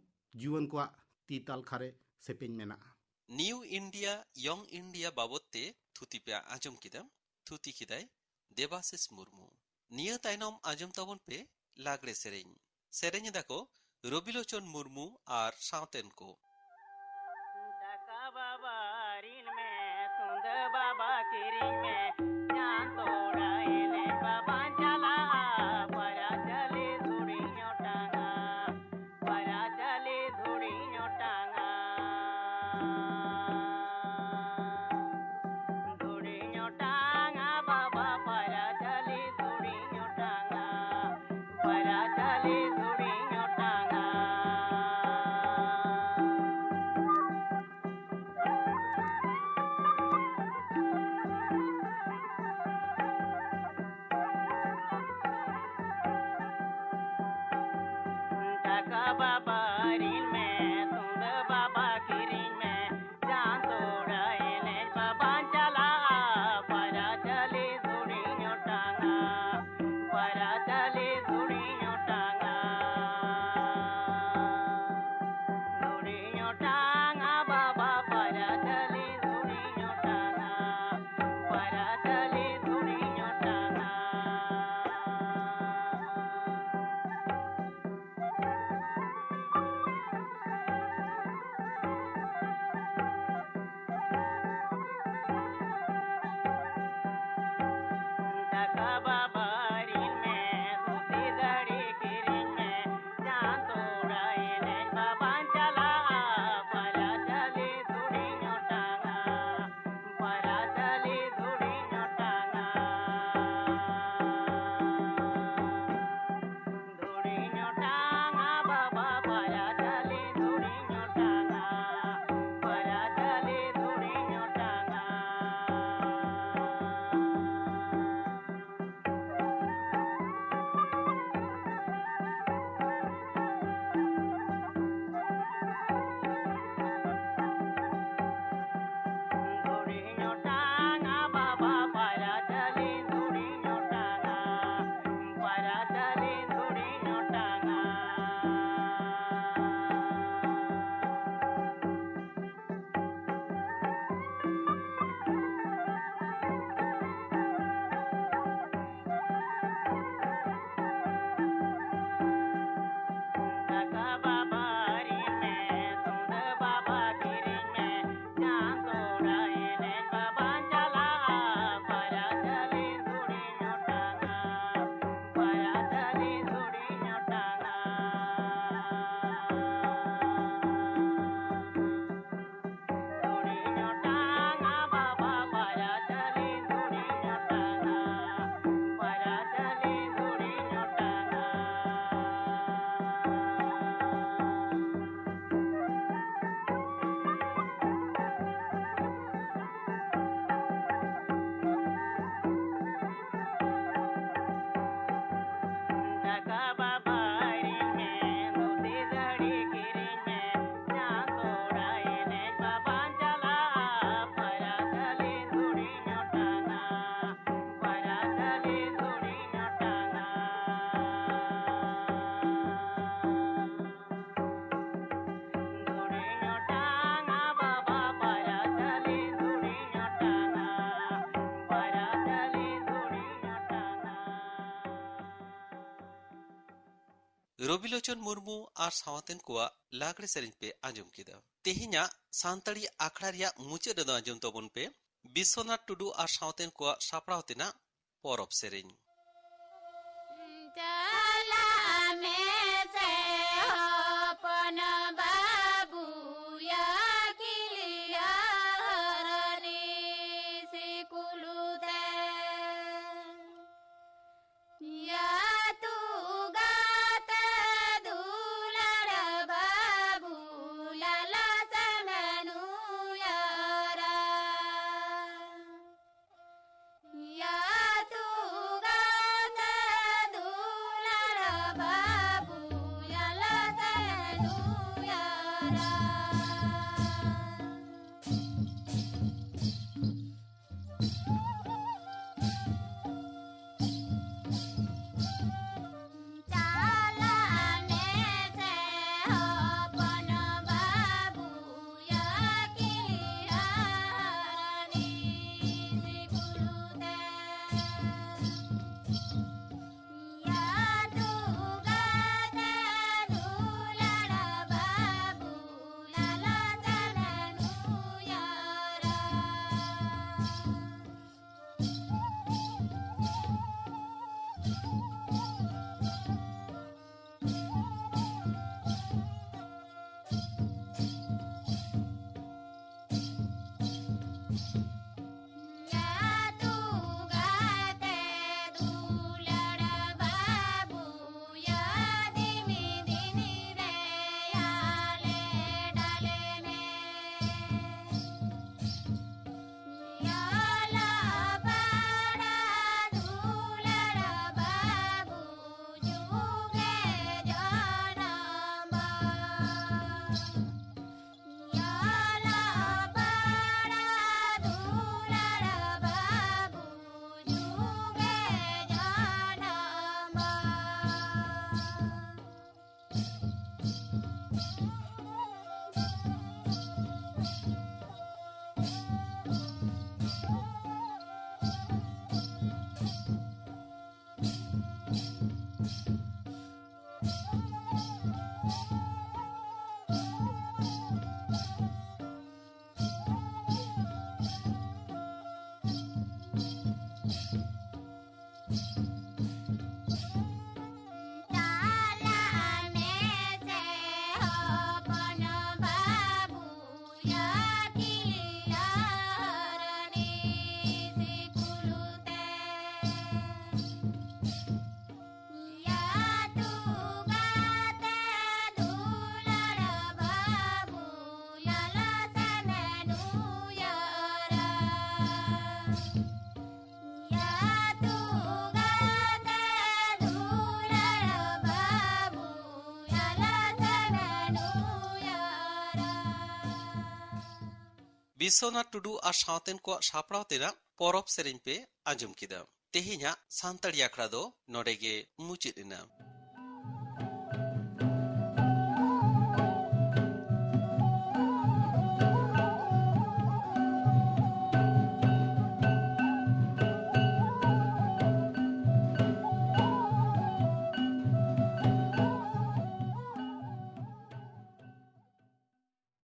ᱡᱩᱣᱟᱹᱱ ᱠᱚᱣᱟᱜ ᱛᱤ ᱛᱟᱞᱠᱷᱟ ᱨᱮ ᱥᱮᱯᱮᱧ ᱢᱮᱱᱟᱜᱼᱟ᱾ ᱱᱤᱭᱩ ᱤᱱᱰᱤᱭᱟ, ᱭᱚᱝ ᱤᱱᱰᱤᱭᱟ ᱵᱟᱵᱚᱫ ᱛᱮ ᱛᱷᱩᱛᱤ ᱯᱮ ᱟᱸᱡᱚᱢ ᱠᱮᱫᱟ᱾ ᱛᱷᱩᱛᱤ ᱠᱮᱫᱟᱭ ᱫᱮᱵᱟᱥᱤᱥ ᱢᱩᱨᱢᱩ᱾ ᱱᱤᱭᱟᱹ ᱛᱟᱭᱱᱚᱢ ᱟᱸᱡᱚᱢ ᱛᱟᱵᱚᱱ ᱯᱮ ᱞᱟᱜᱽᱲᱮ ᱥᱮᱨᱮᱧ᱾ ᱥᱮᱨᱮᱧ ᱮᱫᱟ ᱠᱚ ᱨᱚᱵᱤᱞᱳᱪᱚᱱ ᱢᱩᱨᱢᱩ ᱟᱨ ᱥᱟᱶᱛᱮᱱ ᱠᱚ᱾ ᱴᱟᱠᱟ ᱵᱟᱵᱟ ᱨᱤᱱ ᱢᱮ, ᱛᱩᱸᱫᱟᱹ ᱵᱟᱵᱟ ᱠᱤᱨᱤᱧ ᱢᱮ, ᱪᱟᱸᱫ ᱛᱚᱲᱟ ᱮᱱᱮᱡ ᱵᱟᱵᱟᱧ ᱪᱟᱞᱟᱜᱼᱟ, ᱯᱟᱨᱟ ᱪᱟᱹᱞᱤ ᱫᱷᱩᱲᱤᱧ ᱚᱴᱟᱝᱟ, ᱯᱟᱨᱟ ᱪᱟᱹᱞᱤ ᱫᱷᱩᱲᱤᱧ ᱚᱴᱟᱝᱟ᱾ ᱫᱷᱩᱲᱤᱧ ᱚᱴᱟᱝᱟ ᱵᱟᱵᱟ, ᱯᱟᱨᱟ ᱪᱟᱹᱞᱤ ᱫᱷᱩᱲᱤᱧ ᱚᱴᱟᱝᱟ, ᱯᱟᱨᱟ ᱪᱟᱹᱞᱤ ᱫᱷᱩᱲᱤᱧ ᱚᱴᱟᱝᱟ᱾ ᱴᱟᱠᱟ ᱵᱟᱵᱟ ᱨᱤᱱ ᱢᱮ, ᱛᱩᱸᱫᱟᱹ ᱵᱟᱵᱟ ᱠᱤᱨᱤᱧ ᱢᱮ, ᱪᱟᱸᱫ ᱛᱚᱲᱟ ᱮᱱᱮᱡ ᱵᱟᱵᱟᱧ ᱪᱟᱞᱟᱜᱼᱟ, ᱯᱟᱨᱟ ᱪᱟᱹᱞᱤ ᱫᱷᱩᱲᱤᱧ ᱚᱴᱟᱝᱟ, ᱯᱟᱨᱟ ᱪᱟᱹᱞᱤ ᱫᱷᱩᱲᱤᱧ ᱚᱴᱟᱝᱟ᱾ ᱫᱷᱩᱲᱤᱧ ᱚᱴᱟᱝᱟ ᱵᱟᱵᱟ, ᱯᱟᱨᱟ ᱪᱟᱹᱞᱤ ᱫᱷᱩᱲᱤᱧ ᱚᱴᱟᱝᱟ, ᱯᱟᱨᱟ ᱪᱟᱹᱞᱤ ᱫᱷᱩᱲᱤᱧ ᱚᱴᱟᱝᱟ᱾ ᱴᱟᱠᱟ ᱵᱟᱵᱟ ᱨᱤᱱ ᱢᱮ, ᱫᱷᱩᱛᱤ ᱫᱟᱲᱤ ᱠᱤᱨᱤᱧ ᱢᱮ, ᱪᱟᱸᱫ ᱛᱚᱲᱟ ᱮᱱᱮᱡ ᱵᱟᱵᱟᱧ ᱪᱟᱞᱟᱜᱼᱟ, ᱯᱟᱨᱟ ᱪᱟᱹᱞᱤ ᱫᱷᱩᱲᱤᱧ ᱚᱴᱟᱝᱟ᱾ ᱯᱟᱨᱟ ᱪᱟᱹᱞᱤ ᱫᱷᱩᱲᱤᱧ ᱚᱴᱟᱝᱟ᱾ ᱫᱷᱩᱲᱤᱧ ᱚᱴᱟᱝᱟ ᱵᱟᱵᱟ, ᱯᱟᱨᱟ ᱪᱟᱹᱞᱤ ᱫᱷᱩᱲᱤᱧ ᱚᱴᱟᱝᱟ᱾ ᱯᱟᱨᱟ ᱪᱟᱹᱞᱤ ᱫᱷᱩᱲᱤᱧ ᱚᱴᱟᱝᱟ᱾ ᱫᱟᱠᱟ ᱵᱟᱵᱟ ᱤᱨᱤᱧ ᱢᱮ, ᱫᱷᱩᱛᱤ ᱫᱟᱹᱦᱲᱤ ᱠᱤᱨᱤᱧ ᱢᱮ, ᱡᱟᱦᱟᱸ ᱛᱚᱲᱟ ᱮᱱᱮᱡ ᱵᱟᱵᱟᱧ ᱪᱟᱞᱟᱜᱼᱟ, ᱯᱟᱭᱨᱟ ᱡᱷᱟᱹᱞᱤ ᱫᱷᱩᱲᱤᱧ ᱚᱴᱟᱝᱟ, ᱯᱟᱭᱨᱟ ᱡᱷᱟᱹᱞᱤ ᱫᱷᱩᱲᱤᱧ ᱚᱴᱟᱝᱟ᱾ ᱫᱷᱩᱲᱤᱧ ᱚᱴᱟᱝᱟ ᱵᱟᱵᱟ, ᱯᱟᱭᱨᱟ ᱡᱷᱟᱹᱞᱤ ᱫᱷᱩᱲᱤᱧ ᱚᱴᱟᱝᱟ, ᱯᱟᱭᱨᱟ ᱡᱷᱟᱹᱞᱤ ᱫᱷᱩᱲᱤᱧ ᱚᱴᱟᱝᱟ᱾ ᱨᱚᱵᱤᱞᱳᱪᱚᱱ ᱢᱩᱨᱢᱩ ᱟᱨ ᱥᱟᱶᱛᱮᱱ ᱠᱚᱣᱟᱜ ᱞᱟᱜᱽᱲᱮ ᱥᱮᱨᱮᱧ ᱯᱮ ᱟᱸᱡᱚᱢ ᱠᱮᱫᱟ᱾ ᱛᱮᱦᱮᱧᱟᱜ ᱥᱟᱱᱛᱟᱲᱤ ᱟᱠᱷᱲᱟ ᱨᱮᱭᱟᱜ ᱢᱩᱪᱟᱹᱫ ᱨᱮᱫᱚ ᱟᱸᱡᱚᱢ ᱛᱟᱵᱚᱱ ᱯᱮ ᱵᱤᱥᱥᱚᱱᱟᱛᱷ ᱴᱩᱰᱩ ᱟᱨ ᱥᱟᱶᱛᱮᱱ ᱠᱚᱣᱟᱜ ᱥᱟᱯᱲᱟᱣ ᱛᱮᱱᱟᱜ ᱯᱚᱨᱚᱵᱽ ᱥᱮᱨᱮᱧ᱾ ᱪᱟᱞᱟᱜ ᱢᱮᱥᱮ ᱦᱚᱯᱚᱱ ᱵᱟᱹᱵᱩᱭᱟ ᱠᱤᱞᱤᱭᱟ ᱦᱚᱨᱚᱱᱤ ᱥᱤᱠᱩᱞᱩ ᱛᱮ᱾ ᱭᱟ ᱛᱩᱜᱟᱛᱮ ᱫᱩᱞᱟᱹᱲ ᱵᱟᱹᱵᱩ ᱞᱟᱞᱟ ᱥᱮᱢᱮᱱᱩᱭᱟᱨᱟ᱾ ᱭᱟ ᱛᱩᱜᱟ ᱵᱤᱥᱥᱚᱱᱟᱛᱷ ᱴᱩᱰᱩ ᱟᱨ ᱥᱟᱶᱛᱮᱱ ᱠᱚᱣᱟᱜ ᱥᱟᱯᱲᱟᱣ ᱛᱮᱱᱟᱜ ᱯᱚᱨᱚᱵᱽ ᱥᱮᱨᱮᱧ ᱯᱮ ᱟᱸᱡᱚᱢ ᱠᱮᱫᱟ᱾ ᱛᱮᱦᱮᱧᱟᱜ ᱥᱟᱱᱛᱟᱲᱤ ᱟᱠᱷᱲᱟ ᱫᱚ ᱱᱚᱰᱮ ᱜᱮ ᱢᱩᱪᱟᱹᱫ ᱮᱱᱟ᱾